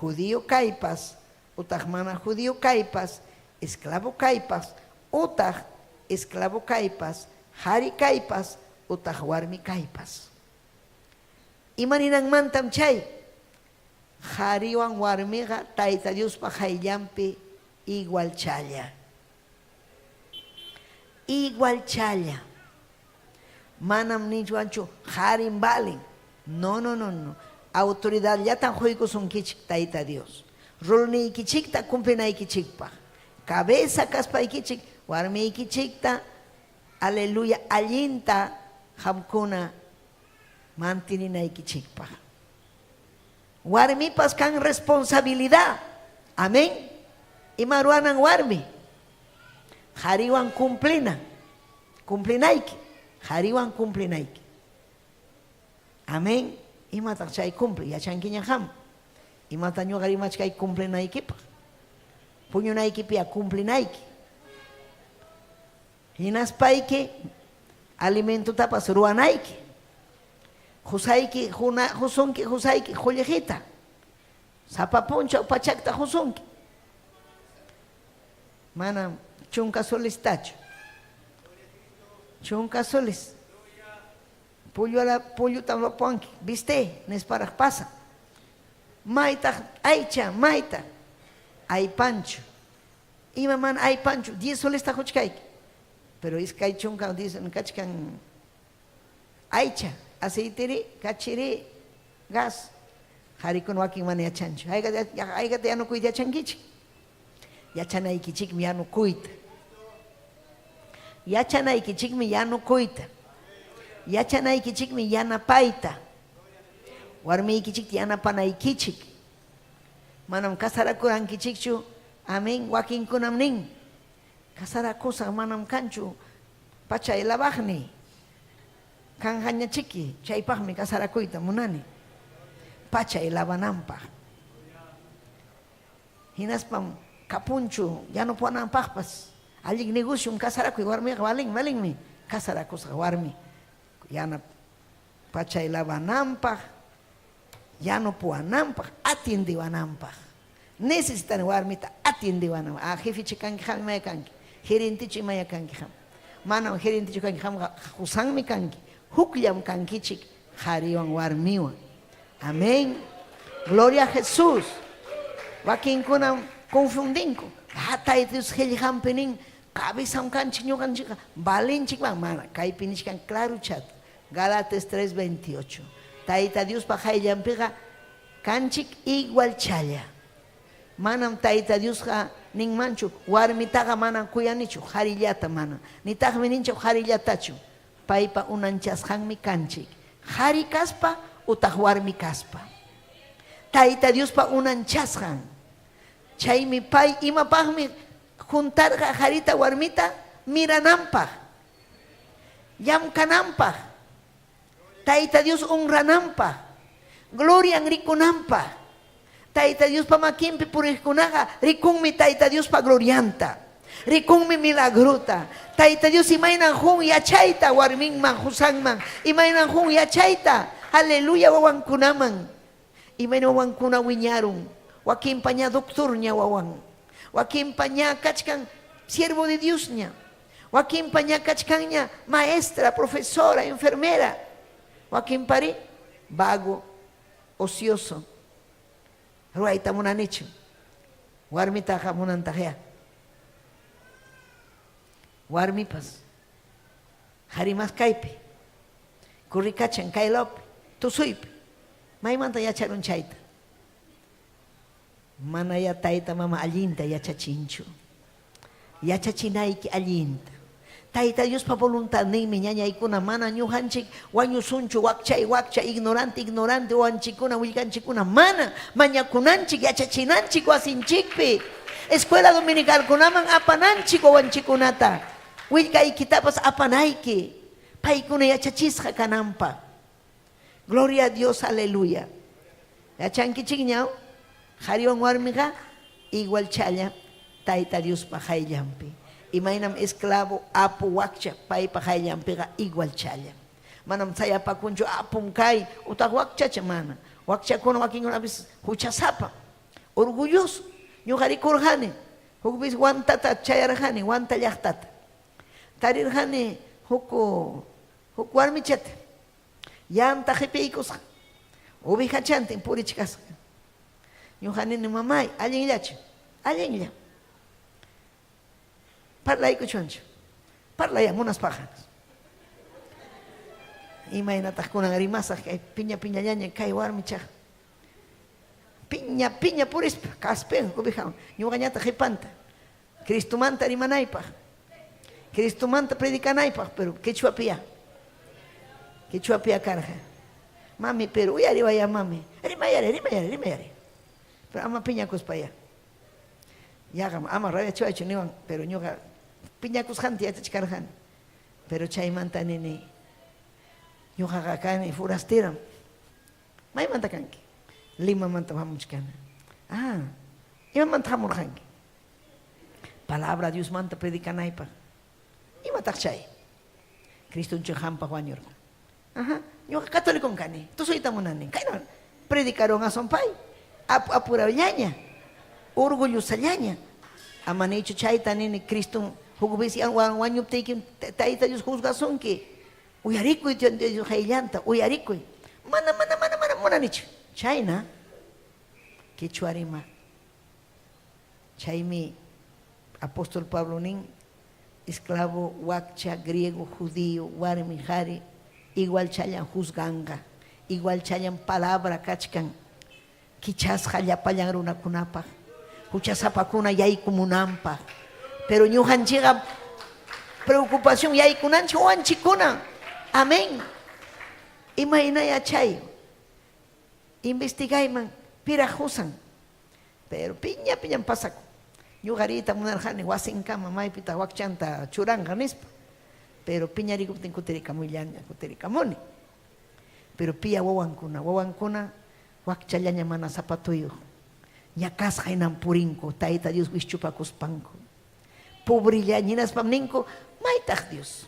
judío kaypas utaq mana judío kaypas, esclavo kaypas utaq esclavo kaypas, qari kaypas utaq warmi kaypas. Ima ninanmantam chay? Qariwan warmiqa Tayta Diospa qayllanpi igualchalla. Igualchalla. Manam nichwanchu qarim valen. No, no, no, no. Autoridadllatam quykusunkichik Tayta Dios. Rolniykichikta cumplinaykichikpaq. Cabeza kaspaykichik warmiykichikta, aleluya, allinta qamkuna manteninaykichikpaq. Warmipas kan responsabilidad. Amén. Ima ruwanan warmi? Qariwan cumplina. Cumplinayki. Qariwan cumplinayki. Amén. Imataq chay cumpli? Yachankiña qam. Imata ñuqa rimachkay cumplinaykipaq. Puñunaykipiya cumplinayki. Hinaspayki alimentotapas ruwanayki. Qusayki qusunki qusayki qullqita. Sapa punchaw pachakta qusunki. Manam chunka solistachu. Chunka soles. Pulluala pullutam ruwapuwanki. Viste, nisparaq pasa. Maytaq aycha, maytaq aypanchu. Ima mana aypanchu, diez solesta quchkayki. Pero 20 diez kachkan aycha, aceiteri, kachiri, gas. Qarikuna wakin mana yachanchu. Haykata yanukuyta yachankichik? Yachanaykichikmi yanukuyta. Yachanaykichikmi yanukuyta. Yachanaykichikmi yanapayta. Warmiykichikta yanapanaykichik. Manam casarakurankichikchu. Amén. Wakinkunam nin, casarakusaq manam kanchu pachay lavaqniy. Kanqañachiki, chaypaqmi casarakuyta munani. Pachay lavananpaq. Hinaspam kapunchu yanupuwananpaqpas. Allin negociom casarakuy warmiqa valen, valenmi casarakusqa warmi. Yana pachay lavananpaq, yanupuwananpaq, atiendewananpaq. Necesitani warmita atiendewananpaq. Ah, jefechu kanki qam, imaya kanki? Gerentechu imaya kanki qam? Manam gerentechu kanki qamqa, qusanmi kanki. Hukllam kankichik qariwan warmiwan. Amén. Gloria a Jesús. Wakinkunam confundinku. Ah, Tayta Dios qillqanpi nin, cabezam kanchik ñuqanchikqa, valenchikman. Mana, kaypi nichkan claro chat. Galatas 3:28. Tayta Diospa qayllanpiqa kanchik igualchalla. Manam Tayta Diosqa ninmanchu, warmitaqa manam kuyanichu, qarillata mana. Nitaqmi ninchu qarillatachu. Paypa unanchasqanmi kanchik, qari kaspa utaq warmi kaspa. Tayta Diospa unanchasqan. Chaymi pay imapaqmi juntarqa qarita warmita? Mirananpaq, llamkananpaq, Tayta Dios honrananpaq, glorian rikunanpaq. Tayta Diospa makinpi puriqkunaqa rikunmi Tayta Diospa glorianta. Rikunmi milagrota. Tayta Dios imaynan hun yachayta warminman, qusanman, imaynan hun yachayta, aleluya, wawankunaman. Imayna wawankuna wiñarun. Wakinpa ña doctorña wawan. Wakinpa ña kachkan siervo de Diosña. Wakinpa ña kachkanña maestra, profesora, enfermera. Wakinpari vago, ocioso. Ruwayta munanichu. Warmitaqa munantaqyá. Warmipas qharimas kaypi, kurrikachan kay lawpi, tusuypi. Maymanta yacharun chayta? Manayá tayta mama allinta yachachinchu. Yachachinayki allinta. Tayta Diospa voluntadninmi ñañaykuna mana ñuqanchik wañusunchu wakchay wakcha, ignorante ignorante wawanchikkuna willkanchikkuna mana mañakunanchik yachachinanchik wasinchikpi. Escuela dominicalkunaman apananchik wawanchikkunata. Willkaykitapas apanayki paykuna yachachisqa kananpaq. Gloria a Dios, aleluya. Yachankichikña, qhariwan warmiqa igual challa Tayta Diospa qayllanpi. Imaynam esclavo, apu, wakcha paypa qayllanpiqa igual challa. Manam sayapakunchu apum kay utaq wakchacha mana. Wakchakuna wakinkunapis huchasapa, orgulloso. Ñuqa rikurqani, huk vez Huantata chayarqani, Huanta llaqtata. Tarirqani huk huk warmichata. Yanta qipiykusqa, ovejachantin purichkasqa. Ñuqa nini, mamay, allinllachu? Allinlla. Parlaykuchwanchu? Parlaya munaspaqa. Imaynataq kunan rimasaq kay piña piñallaña kay warmichaqa. Piña piña purispa kaspin ovejawan ñuqañataq qipanta. Cristomanta rimanaypaq. Cristomanta predicanaypaq, pero quechuapiyá. Quechuapiyá karqa. Mami, pero uyariwayá mami. Rimayari, rimayari, rimayari. Pero ama piñakuspayá. Yaqa ama rabiachiwaychu niwan, pero ñuqa piñakusqanta yachachkarqani. Pero chaymanta nini, ñuqaqa kani forasteram. Maymanta kanki? Limamantam hamuchkani. Ah, imamanta hamurqanki? Palabra Diosmanta predicanaypaq. Imataq chay? Cristonchik qampaq wañurqa. Ajá, ñuqa católicom kani, tusuyta munani. Kayna predicaron aswan pay. Ap apurallaña, orgullosallaña. Ama niychu chayta nini, Cristom huk vez wañuptiykim Tayta Dios juzgasunki. Uyarikuy Dios qayllanta, uyarikuy. Mana, mana, mana, mana munanichu. Chayna quechua rima. Chaymi apóstol Pablo nin, esclavo, wakcha, griego, judío, warmi, qhari, igual challan juzganqa, igual challan palabra kachkan, kichasqa llapallan runakunapaq, huchasapakuna yaykumunanpaq. Pero ñuqanchikqa preocupación yaykunanchik wawanchikkuna. Amén. Imayna yachay? Investigayman piraq husan. Pero piña piñam pasakun. Ñuqa riyta munarqani wasinkama maypitaq wakchanta churanqa nispa. Pero piñarikuptin kutirikamuyllaña, kutirikamuni. Pero piya wawankuna, wawankuna wakchallaña mana zapatuyuq. Ñakasqa hinam purinku Tayta Dios wischupakuspanku. Pobrella hinaspam ninku, maytaq Dios?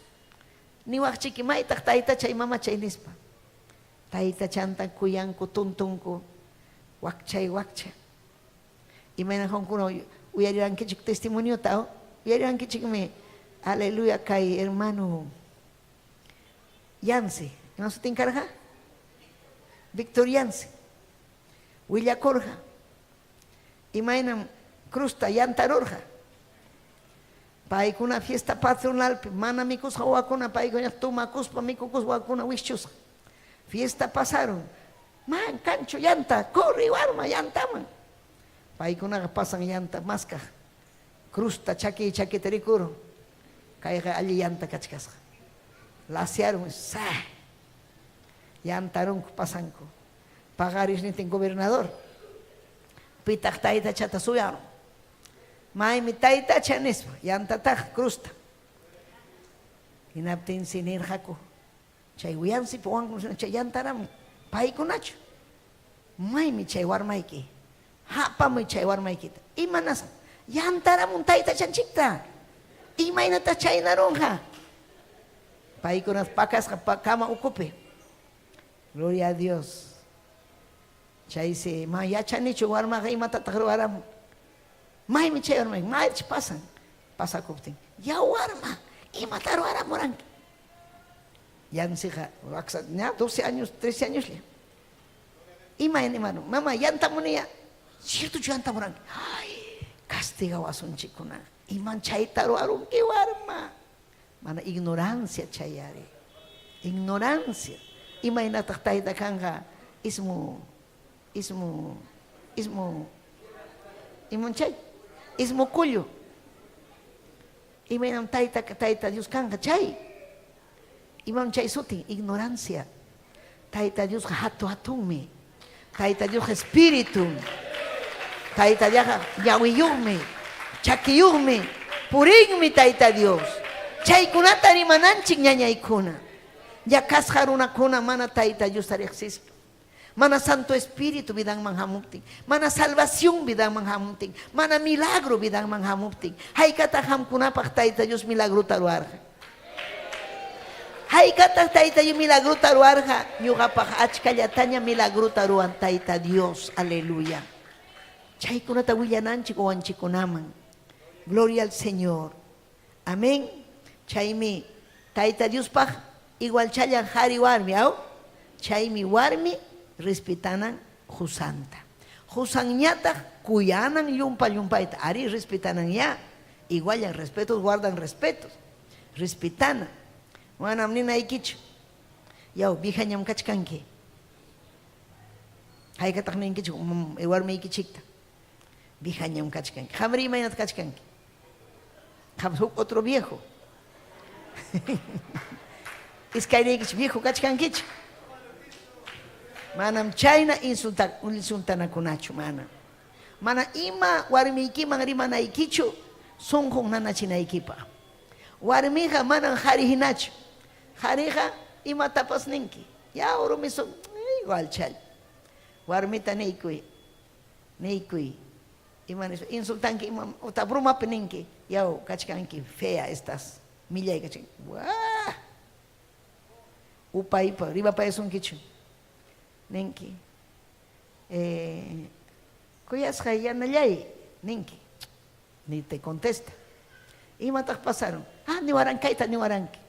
Niwaqchiki maytaq taytachay mamachay nispa. Taytachanta kuyanku tuntunku wakchay wakcha. Imayna qamkuna uyarirankichik testimoniota? Uyarirankichikmi, aleluya, kay hermano Yancy, ima sutin karqa? Víctor Yancy. Willakurqa. Imaynam cruzta yantarurqa. Paykuna fiesta patronalpi mana mikusqa wawakuna paykuna tumakuspa mikukuspa wawakuna wischusqa. Fiesta pasarun. Man kanchu yanta, corre warma yantaman. Paykunaqa pasan yanta maskaq. Cruzta chakiy chakita rikurun. Kayqa alli yanta kachkasqa. Lasearun, sa. Yantarunku pasanku. Paqaris nitin gobernador. Pitaq taytachata suyarun. Maymi taytacha nispa, yantataq cruzta. Hinaptinsi nirqaku, chay wiansi puwanku chay yantaramun, paykunachu. Maymi chay warmayki, hapamuy chay warmaykita. Imanasqa, yantaramun taytachanchikta. Imaynataq chaynarunqa? Paykuna pakasqa kama ukupi. Gloria a Dios. Chaysi, ma yachanichu warmaqa imatataq ruwaramun. Maymi chay warma, maych pasan. Pasakuptin, ya warma, imata ruwaramuranki? Yansiqa, waksa, ña 12 años, 13 añoslla. Ima imaru, mama, yantamuniya. Ciertochu yantamuranki? Ay, castigawasunchikuna. Iman chayta ruwarunki warma? Mana ignorancia chayari. Ignorancia. Imaynataq tayta kanqa ismu ismu ismu imun chay ismu kullu. Imaynam tayta tayta Dios kanqa chay. Imam chay sutin? Ignorancia. Tayta Diosqa hatu hatunmi. Tayta Diosqa espíritu. Tayta Diosqa ñawiyuqmi, chakiyuqmi, purinmi Tayta Dios. Chaykunata rimananchik ñañaykuna. Ñakasqa runakuna mana Tayta Diosta riqsispa. Mana Santo Espíritu vidanman hamuptin, mana salvación vidanman hamuptin, mana milagro vidanman hamuptin, haykataq qamkunapaq Tayta Dios milagrota ruwarqa? Haykataq Tayta Dios milagrota ruwarqa? Ñuqapaq achkallataña milagrota ruwan Tayta Dios. Aleluya. Chaykunata willananchik wawanchikkunaman. Gloria al Señor. Amén. Chaymi Tayta Diospaq igualchallan qari warmi, aw? Chaymi warmi respetanan qusanta. Qusanñataq kuyanan llumpa-llumpayta. Arí, respetananyá. Iguallan respetos guardan respetos. Respetana. Manam ninaykichu. Yaw, viejañam kachkanki. Haykataq ninkichu warmiykichikta? Viejañam kachkanki. Qamri imaynataq kachkanki? Qam huk otro viejo. Iskayniykichik viejo kachkankichik. Manam chayna insulta insultanakunachu mana. Mana ima warmiykiman rimanaykichu sunqun nanachinaykipaq. Warmiqa manam qari hinachu. Qariqa imatapas ninki. Yaw rumi sun igual chay. Warmita niykuy. Niykuy. Ima nispa insultanki ima uta bromapi ninki yaw kachkanki fea estás millay kachkanki wah upaypa rimapayasunkichu ninki eh, kuyasqay yanallay ninki ni te contesta imataq pasarun ah niwarankayta niwaranki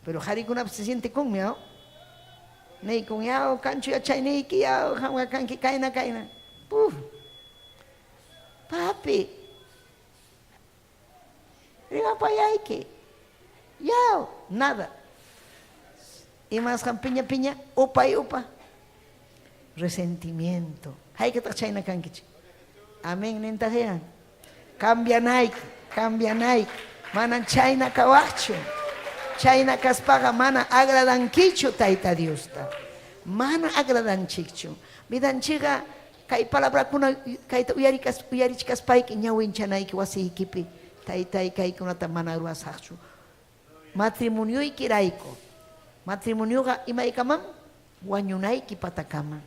Pero qharikunapas se sientekunmi, aw? Niykun, yaw, kanchu yachayniyki, yaw, qamqa kanki kayna, kayna. Puf. Papi, rimapayayki. Yaw, nada. Imasqan piña piña, upay upa. Resentimiento. Haykataq chayna kankichik? Amén nintaqyá. Cambianayki, cambianayki. Manan chayna kawaqchu. Chayna kaspaqa mana agradankichu Tayta Diosta. Mana agradanchikchu. Vidanchikqa kay palabrakuna kayta uyarikas uyarichkaspayki ñawinchanayki wasiykipi. Taytay kaykunata mana ruwasaqchu. Matrimonioykirayku. Matrimonioqa imaykamam? Wañunayki patakama.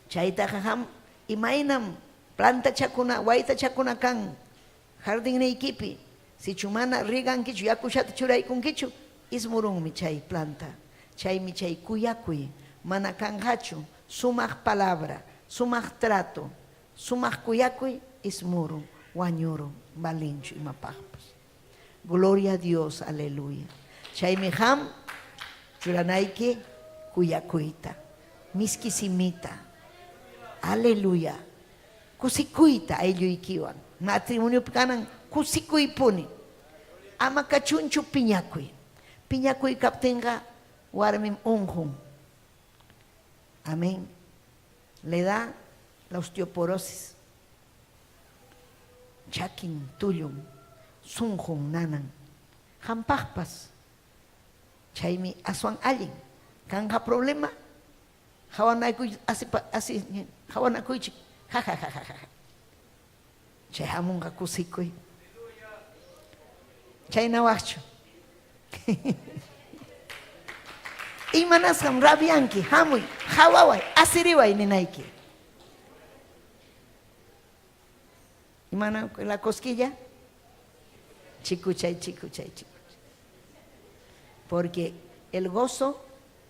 Chaytaqa qam imaynam plantachakuna, waytachakuna kan jardinniykipi, sichu mana regankichu, yakushata churaykunkichu, ismurunmi chay planta. Chaymi chay kuyakuy mana kanqachu, sumaq palabra, sumaq trato, sumaq kuyakuy ismurun, wañurun, valinchu imapaqpas. Gloria a Dios, aleluya. Chaymi qam churanayki kuyakuyta, miski simita, aleluya, kusikuyta aylluykiwan. Matrimoniopi kanan kusikuypuni. Ama kachunchu piñakuy. Piñakuy kaptinqa warmim unqun. Amén. Le da la osteoporosis. Chakin tullun, sunqun nanan. Qampaqpas chaymi aswan allin. Kanqa problema qawanakuy asipa asi qawanakuychik jajajajaja. Chay hamunqa kusikuy. Chaynawaqchu? Imanasqam rabianki? Hamuy, qawaway, asiriway ninayki. Imana la cosquilla? Chikuchay, chikuchay, chikuchay. Porque el gozo,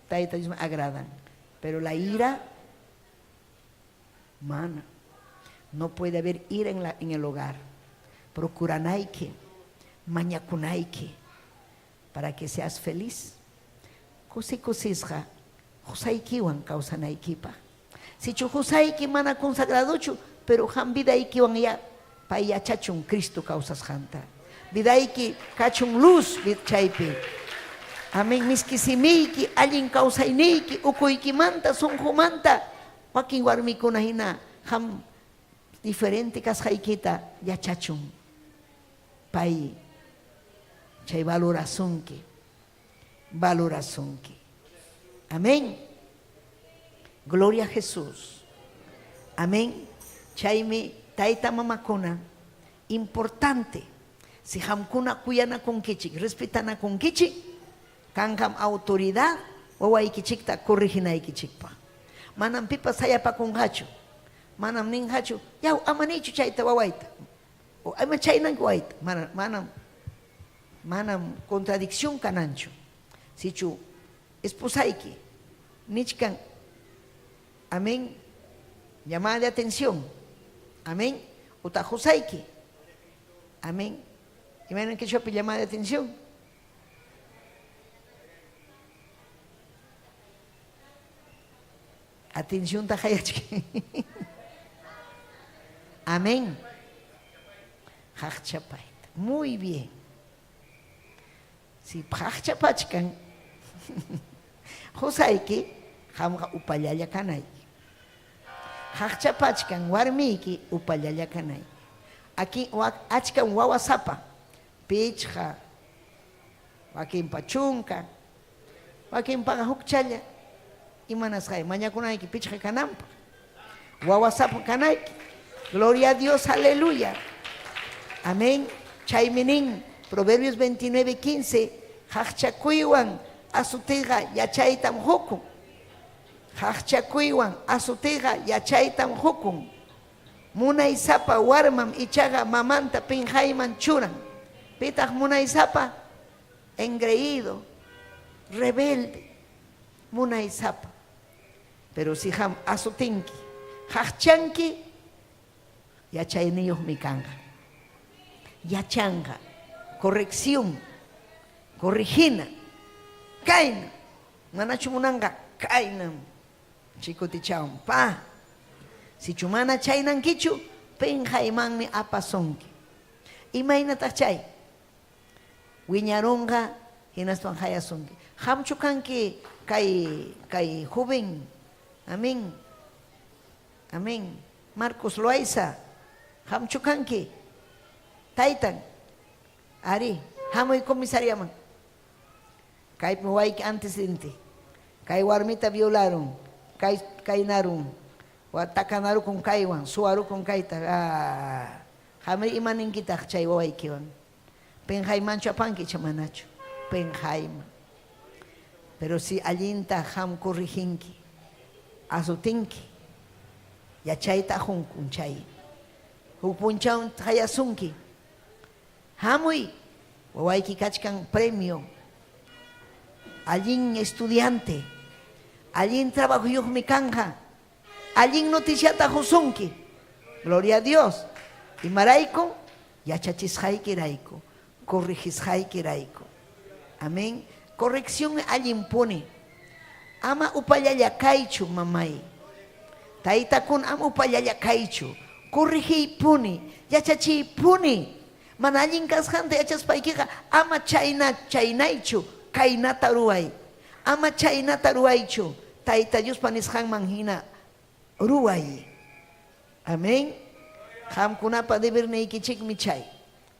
Tayta Diosman agradan. Pero la ira, mana. No puede haber ira en, la, en el hogar. Procuranayki, mañakunayki, para que seas feliz. Kusi kusisqa qusaykiwan kawsanaykipaq. Sichu qusayki mana consagradochu, pero qam vidaykiwan ya pay yachachun Cristo kawsasqanta. Vidayki kachun luz chaypi. Amén. Miski simiyki, allin kawsayniyki, ukuykimanta, sunqumanta, wakin warmikuna hina qam diferente kasqaykita yachachun. Pay chay valorasunki. Valorasunki. Amén. Gloria a Jesús. Amén. Chaymi tayta mamakuna importante si qamkuna kuyanakunkichik, respetanakunkichik, kanqam autoridad wawaykichikta corriginaykichikpaq. Manam pipas sayapakunqachu. Manam ninqachu, yaw ama niychu chayta wawayta. O ama chaynanki wawayta. Manam, manam, manam contradicción kananchu. Sichu esposayki nichkan, amén, llamada de atención, amén, utaq qusayki, amén. Imaynam quechuapi llamada de atención? Atencionta qayachki. Amén. Qaqchapayta. Muy bien. Si qaqchapachkan qusayki, qamqa upallalla kanayki. Qaqchapachkan warmiyki, upallalla kanayki. Aki achkan wawasapa, pichqa, wakinpa chunka, wakinpaqa hukchalla. Imanasqay mañakunayki pichqa kananpaq. Wawasapa kanayki. Gloria a Dios, aleluya. Amén. Chaymi nin Proverbios 29, 15, qaqchakuywan azutiqa yachaytam qukun. Qaqchakuywan azutiqa yachaytam qukun. Munaysapa warmam ichaqa mamanta pinqayman churan. Pitaq munaysapa? Engreído, rebelde, munaysapa. Pero si qam azutinki, qaqchanki, yachayniyuqmi kanqa. Yachanqa. Corrección, corregina. Kayna. Manachu munanqa? Kaynam. Chikutichawan. Pa. Sichu mana chaynankichu, pinqaymanmi apasunki. Imaynataq chay? Wiñarunqa hinaspan qayasunki. Qamchu kanki kay kay joven? Amén. Amén. Marcos Loaiza, qamchu kanki? Taytan. Arí, hamuy comisariaman. Kaypim wayki antecedente. Kay warmita violarun, kay kaynarun, takanarukun kaywan, suwarukun kayta. Ah, qamri ima ninkitaq chay wawaykiwan? Penqaymanchu apanki icha manachu? Penqayman. Pero si allinta qam corriginki, azotinki, yachayta hunkun chay. Huk punchaw qayasunki. Hamuy, wawayki kachkan premio. Allin estudiante, allin trabajoyuqmi kanqa. Allin noticiata qusunki. Gloria a Dios. Imarayku? Yachachisqaykirayku, corrigisqaykirayku. Amén. Corrección allinpuni. Ama upallalla kaychu, mamay. Taytakuna ama upallalla kaychu. Corrigiypuni, yachachiypuni. Mana allin kasqanta yachaspaykiqa ama chayna chaynaychu, kaynata ruway. Ama chaynata ruwaychu, Tayta Diospa nisqanman hina ruway. Amén. Qamkunapa deberniykichikmi chay.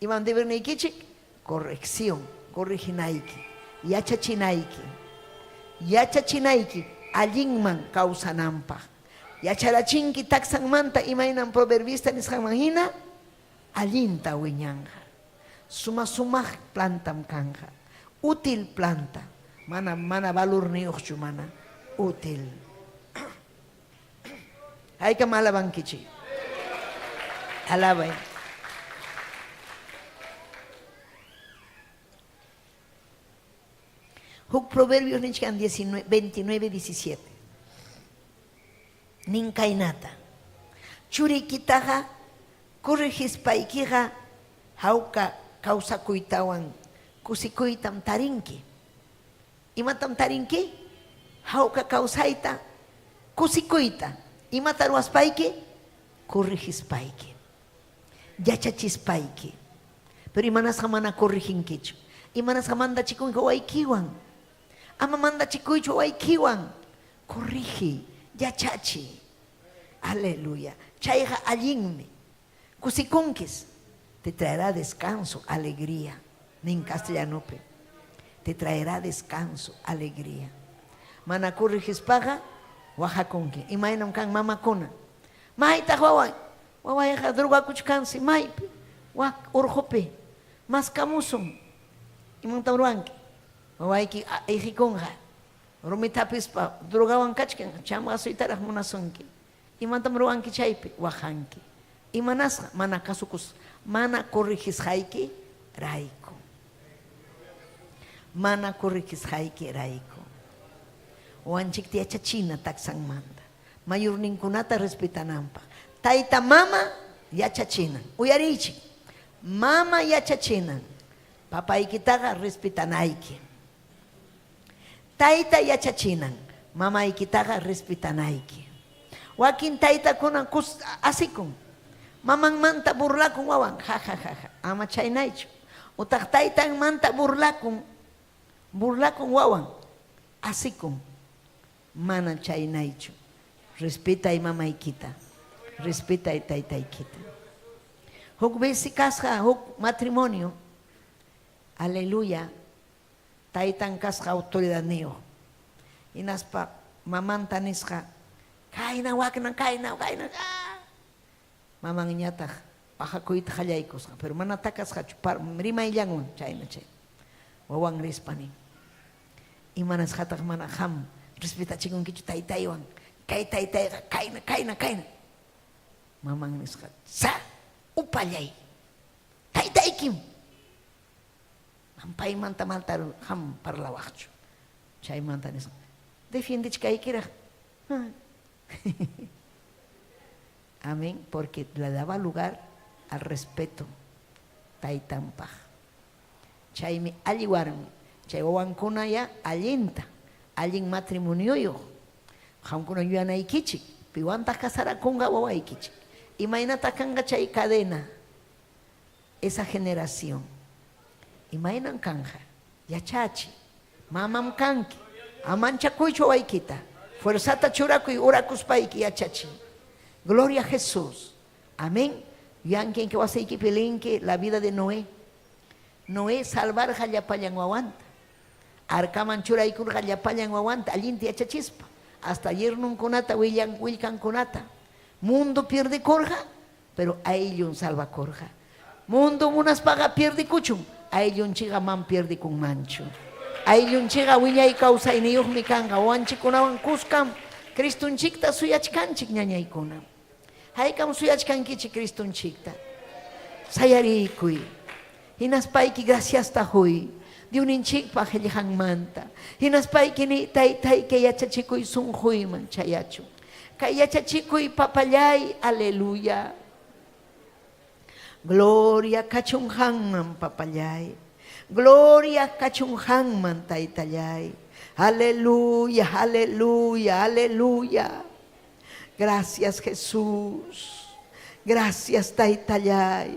Imam deberniykichik? Corrección, corriginayki, yachachinayki. Yachachinayki allinman kawsananpaq. Yacharachinki taksanmanta imaynam proverbista nisqanman hina allinta wiñanqa. Suma sumaq plantam kanqa. Útil planta. Mana mana valorniyuqchu mana. Útil. Haykam alabankichik? Alabay. Huk Proverbios nichkan 29, 17. Nin kaynata, Churiykitaqa corregispaykiqa hawka kawsakuytawan kusikuytam tarinki. Imatam tarinki? Hawka kawsayta, kusikuyta. Imata ruwaspayki? Corregispayki. Yachachispayki. Pero imanasqa mana correginkichu? Imanasqa mandachikunki wawaykiwan? Ama mandachikuychu wawaykiwan. Corrigi, yachachiy. Aleluya. Chayqa allinmi. Kusikunkis. Te traerá descanso, alegría. Nin castellanopi. Te traerá descanso, alegría. Mana corrigispaqa waqakunki. Imaynam kan mamakuna. Maytaq waway? Wawayqa drogakuchkansi. Maypi? Wak urqupi. Maskamusun. Imantam ruwanki? Wawayki ayqikunqa. Rumita hapispa drogawan kachkan, chamqasuytaraq munasunki. Imatam ruwanki chaypi? Waqanki. Imanasqa? Mana kasukus, mana corregisqayki rayku. Mana corregisqayki rayku. Wawanchikta yachachina taksanmanta. Mayorninkunata respetananpaq. Tayta mama yachachinan. Uyariychik. Mama yachachinan. Papaykitaqa respetanayki. Tayta yachachinan, mamaykitaqa respetanayki. Wakin taytakuna asikun, mamanmanta burlakun wawan, ja ja ja ja, ama chaynaychu. Utaq taytanmanta burlakun, burlakun wawan, asikun, mana chaynaychu. Respetay mamaykita, respetay taytaykita. Huk vez kasqa huk matrimonio, aleluya, Taytan kasqa autoridadniyuq. Hinaspa mamanta nisqa, Kayna, wakna, kayna, kayna, ah! Mamanñataq waqakuyta qallaykusqa, pero mana takasqachu, rimayllanwan chayna chayna. Wawan rispa nin, Imanasqataq mana qam respetachikunkichu taytaywan? Kay taytayqa kayna, kayna, kayna. Maman nisqa, Sa, upallay! Taytaykim! Qam paymanta malta qam parlawaqchu. Chaymanta nisqa, defiendechkaykiraq. Amén, porque le daba lugar al respeto taytanpaq. Chaymi alli warmi, chay wawankuna ya allinta, allin matrimonioyuq. Qamkuna yuyanaykichik, piwantaq casarakunqa wawaykichik. Imaynataq kanqa chay cadena? Esa generación imaynan kanqa? Yachachiy. Mamam kanki. Amanchakuychu wawaykita. Fuerzata churakuy orakuspayki yachachiy. Gloria a Jesús. Amén. Yuyankinki wasiykipi linki la vida de Noé. Noé salvarqa llapallan wawanta. Arcaman churaykurqa llapallan wawanta allinta yachachispa. Hasta yernunkunata willan willkankunata. Mundo pierdekurqa Pero ayllun salvakurqa. Mundo munaspaqa pierdekuchun, ayllunchikqa man pierdekunmanchu. Ayllunchikqa wiñay kawsayniyuqmi kanqa, wawanchikkunawan kuskam Cristonchikta suyachkanchik ñañaykuna. Haykam suyachkankichik Cristonchikta? Sayariykuy. Hinaspayki graciasta huy Diosninchikpa qellqanmanta. Hinaspayki niy, Taytay, kay yachachikuy sunquyman chayachun. Kay yachachikuy papallay, aleluya. Gloria kachun qanman, papallay. Gloria kachun qanman, taytallay. Aleluya, aleluya, aleluya. Gracias, Jesús. Gracias, taytallay.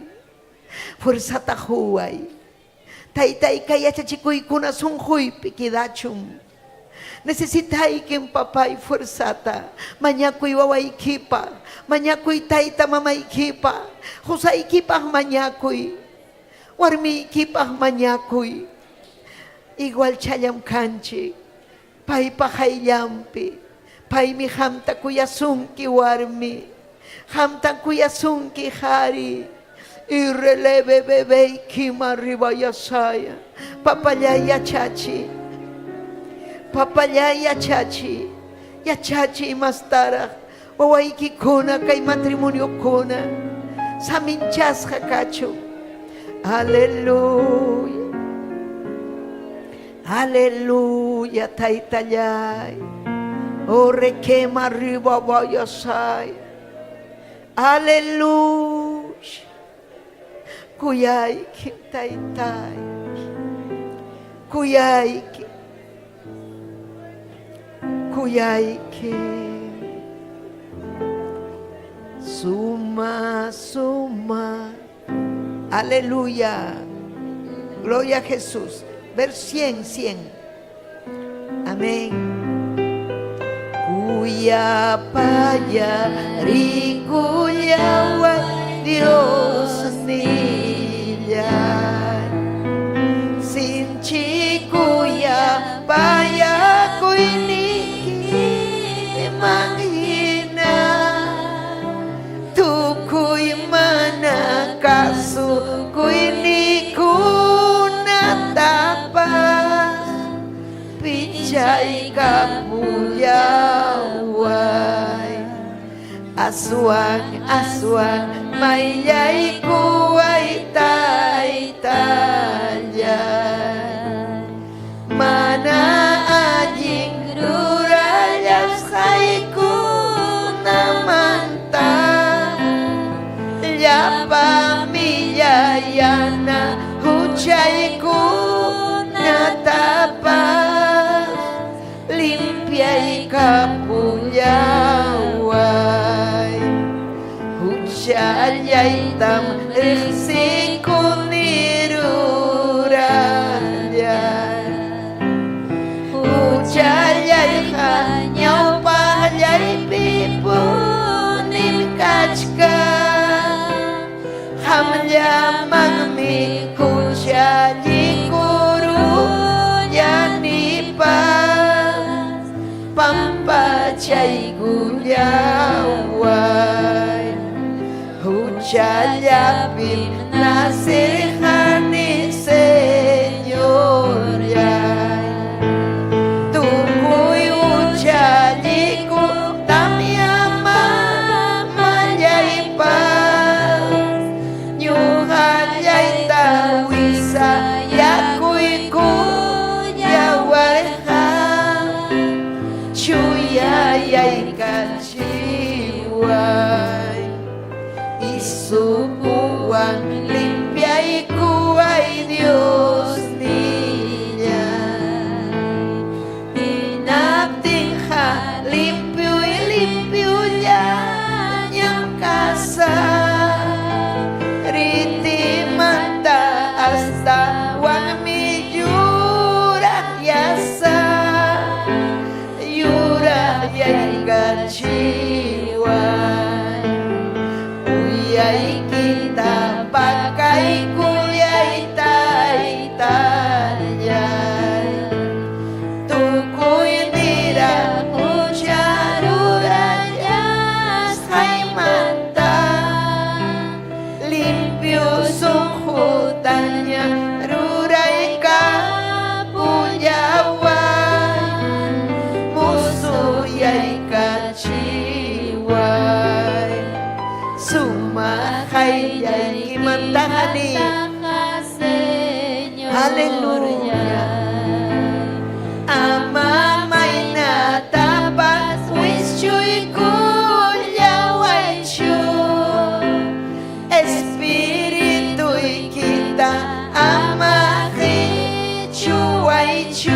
Fuerzata quway. Taytay, kay yachachikuykuna sunquypi quedachun. Necesitaykim, papay, fuerzata. Mañakuy wawaykipaq, mañakuy tayta mamaykipaq, qosaykipaq mañakuy, warmiykipaq mañakuy. Igualchallam kanchik paypa qayllanpi. Paymi qamta kuyasunki, warmi. Qamtan kuyasunki, qhari. Irreleve bebeykima ribayasaya. Papallay yachachiy. Papallay yachachiy. Yachachiy mastaraq wawaykikuna kay matrimoniokuna saminchasqa kachun. Aleluya. Aleluya, taytallay. Oh, requema arriba vayasay. Aleluya. Kuyayki, taytay. Kuyayki. Kuyayki. Suma, suma. Aleluya. Gloria a Jesús. Vers 100, 100. Amén. Kuyapaya rikullaway Dios nillay. Sinchi kuyapaya kuyniki manghina. Tukuy mana kasukuynikunatapas pichaykapullaway. Aswan, aswan, mayllaykuway taytallay. Mana allin rurallasqaykunamanta llapa millayana huchaykunatapas limpiaykapullaway. Huchallaytam riqsikuni rurallay. Huchallayqa ñawpaqllaypi punim kachkan. Qamllamanmi huchallikurullanipas pampachaykullaway. Huchallapim nacirqani Señorllay. Tukuy huchallikutam mamallaypas ñuqallayta wisayakuykullawarqa chuyayaykachiway. Isupuwan limpiaykuway Dios nillay. Hinaptinqa limpio limpiollañam kasaq. Ritimanta astawanmi yuraq yasaq. Yuraqyaykachiway. Uyaykita pakaykullay taytallay. Tukuy niraq hucha rurallasqaymanta limpio sunqutaña ruraykapullaway. Musuyaykachiway. Sumaq qayllaykimantaqa Aleluya. Ama maynatapas wischuykullawaychu. Espirituykita ama qichuwaychu.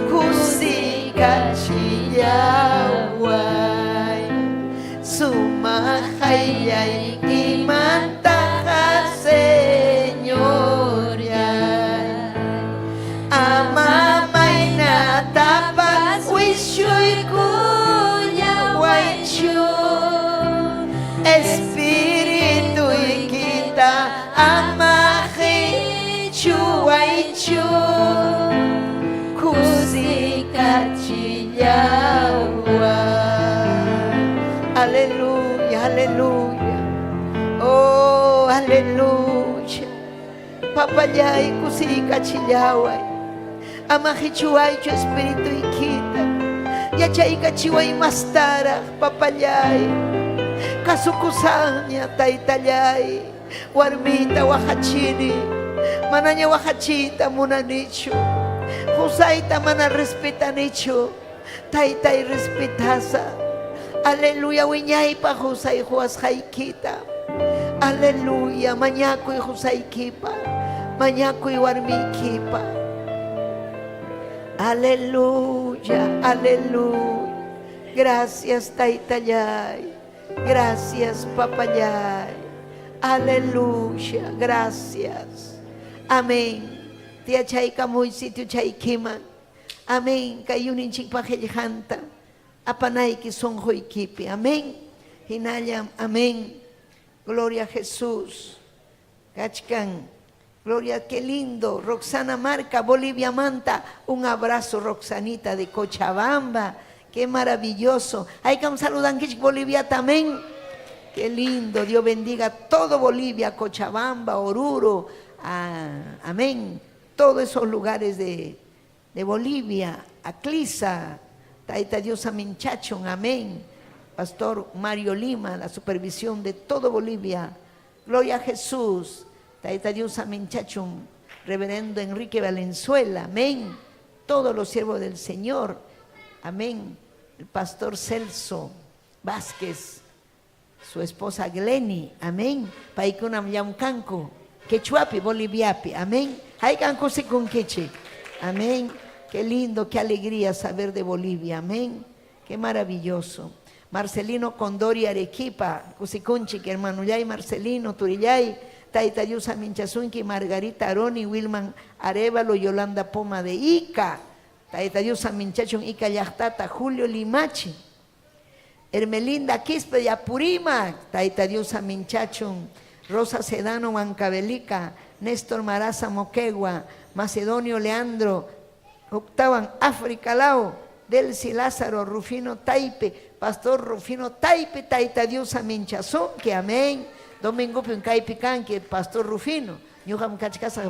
Kusikachillaway. Sumaq qayllaykimantaqa Señorllay. Ama maynatapas wischuykullawaychu. Espirituykita ama qichuwaychu. Kusikachillaway. Aleluya, aleluya. Oh, aleluya. Papallay, kusikachillaway. Ama qichuwaychu espirituykita. Yachaykachiway mastaraq, papallay. Kasukusaqña, taytallay. Warmita waqachini. Manaña waqachiyta munanichu. Qusayta mana respetanichu. Taytay respetasaq. Aleluya wiñaypaq qusay quwasqaykita. Aleluya mañakuy qusaykipaq. Mañakuy warmiykipaq. Aleluya, aleluya. Gracias taytallay. Gracias papallay. Aleluya, gracias. Amén. Tiyachaykamuy sitiochaykiman. Amén. Kay yuninchikpa qillqanta apanayki sunquykipi. Amén. Hinallam. Amén. Gloria a Jesús. Kachkan. Gloria, qué lindo. Roxana Marca, Bolivia Manta. Un abrazo, Roxanita de Cochabamba. Qué maravilloso. Hay que un saludan Bolivia también. Qué lindo. Dios bendiga todo Bolivia, Cochabamba, Oruro. Ah, amén. Todos esos lugares de Bolivia, Aclisa, Taita Dios Aminchachon, amén. Pastor Mario Lima, la supervisión de todo Bolivia. Gloria a Jesús. Taita Dios Aminchachon, Reverendo Enrique Valenzuela, amén. Todos los siervos del Señor, amén. El pastor Celso Vázquez, su esposa Glenny, amén. Paykunam llamkanku, quechuapi, boliviapi, amén. Haykan kusikunkichik, amén. Qué lindo, qué alegría saber de Bolivia, amén. Qué maravilloso. Marcelino Condori Arequipa, kusikunchik, hermano Yay Marcelino, Turillay, Taita Dios Aminchasunki, Margarita Aroni, Wilman Arevalo, Yolanda Poma de Ica, Taita Dios Aminchachun, Ica Llaqtata, Julio Limachi, Hermelinda Quispe de Apurímac, Taita Dios Aminchachun, Rosa Sedano Huancavelica, Néstor Maraza Moquegua, Macedonio Leandro, Octavan África Lao, Delcy Lázaro, Rufino Taipe, Pastor Rufino Taipe, Taita Dios Aminchazunki, amén. Domingo kaypi kanki, Pastor Rufino, ñuqam kachkasaq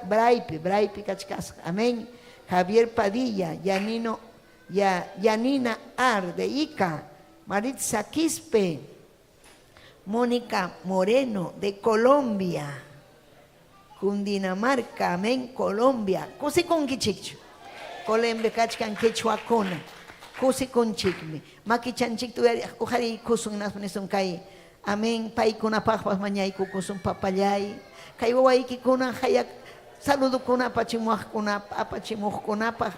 Braipi, Braipi kachkasaq, amén. Javier Padilla, Yanino, ya, Yanina Ar de Ica, Maritza Quispe, Mónica Moreno de Colombia, Cundinamarca, amén, Colombia. Kusikunkichikchu. Colombia kachkan quechuakuna. Kusikunchikmi. Makichanchiktu uqariykusun naspa kay. Amén. Paykunapaqpas mañaykukusun papallay. Kay wawaykikuna hayak saludukuna apachimuqkuna apachimuqkunapaq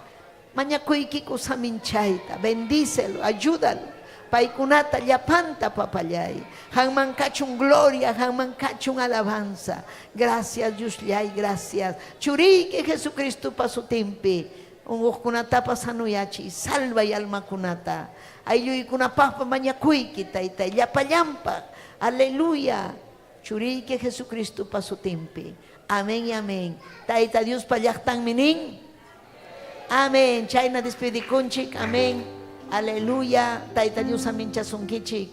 mañakuykiku saminchayta. Bendícelo, ayúdalo. Paykunata llapanta papallay. Qanman kachun gloria, qanman kachun alabanza. Gracias Diosllay, gracias. Churiyki Jesucristopa sutinpi. Unquqkunatapas sanuyachiy, salvay almakunata. Aylluykunapaqpa mañakuyki taytay, llapallanpaq. Aleluya. Churiyki Jesucristopa sutinpi. Amén y amén. Tayta Diospa llaqtanmi nin. Amén. Chayna despedikunchik. Amén. Aleluya. Tayta Dios aminchasunkichik.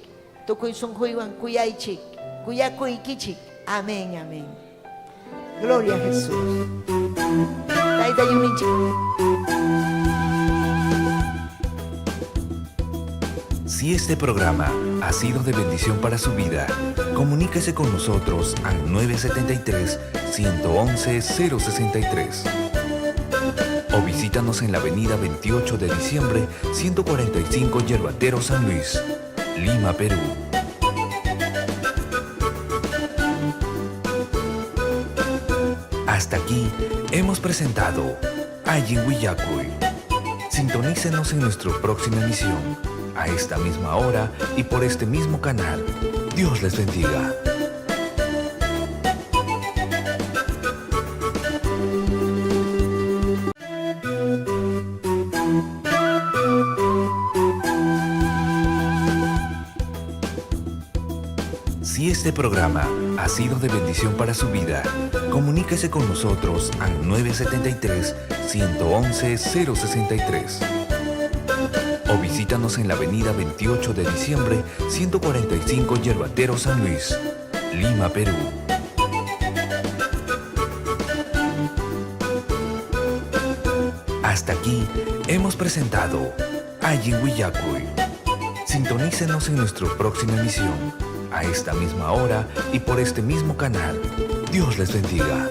Tukuy sunquywan kuyaychik. Kuyakuykichik. Amén, amén. Gloria a Jesús. Tayta yuninchik. Si este programa ha sido de bendición para su vida, comuníquese con nosotros al 973-111-063. O visítanos en la avenida 28 de diciembre, 145 Yerbatero San Luis, Lima, Perú. Hasta aquí hemos presentado Allin Willakuy. Sintonícenos en nuestra próxima emisión, a esta misma hora y por este mismo canal. Dios les bendiga. Si este programa ha sido de bendición para su vida, comuníquese con nosotros al 973-111-063. O visítanos en la avenida 28 de diciembre, 145 Yerbatero San Luis, Lima, Perú. Hasta aquí hemos presentado Allin Willakuy. Sintonícenos en nuestra próxima emisión, a esta misma hora y por este mismo canal. Dios les bendiga.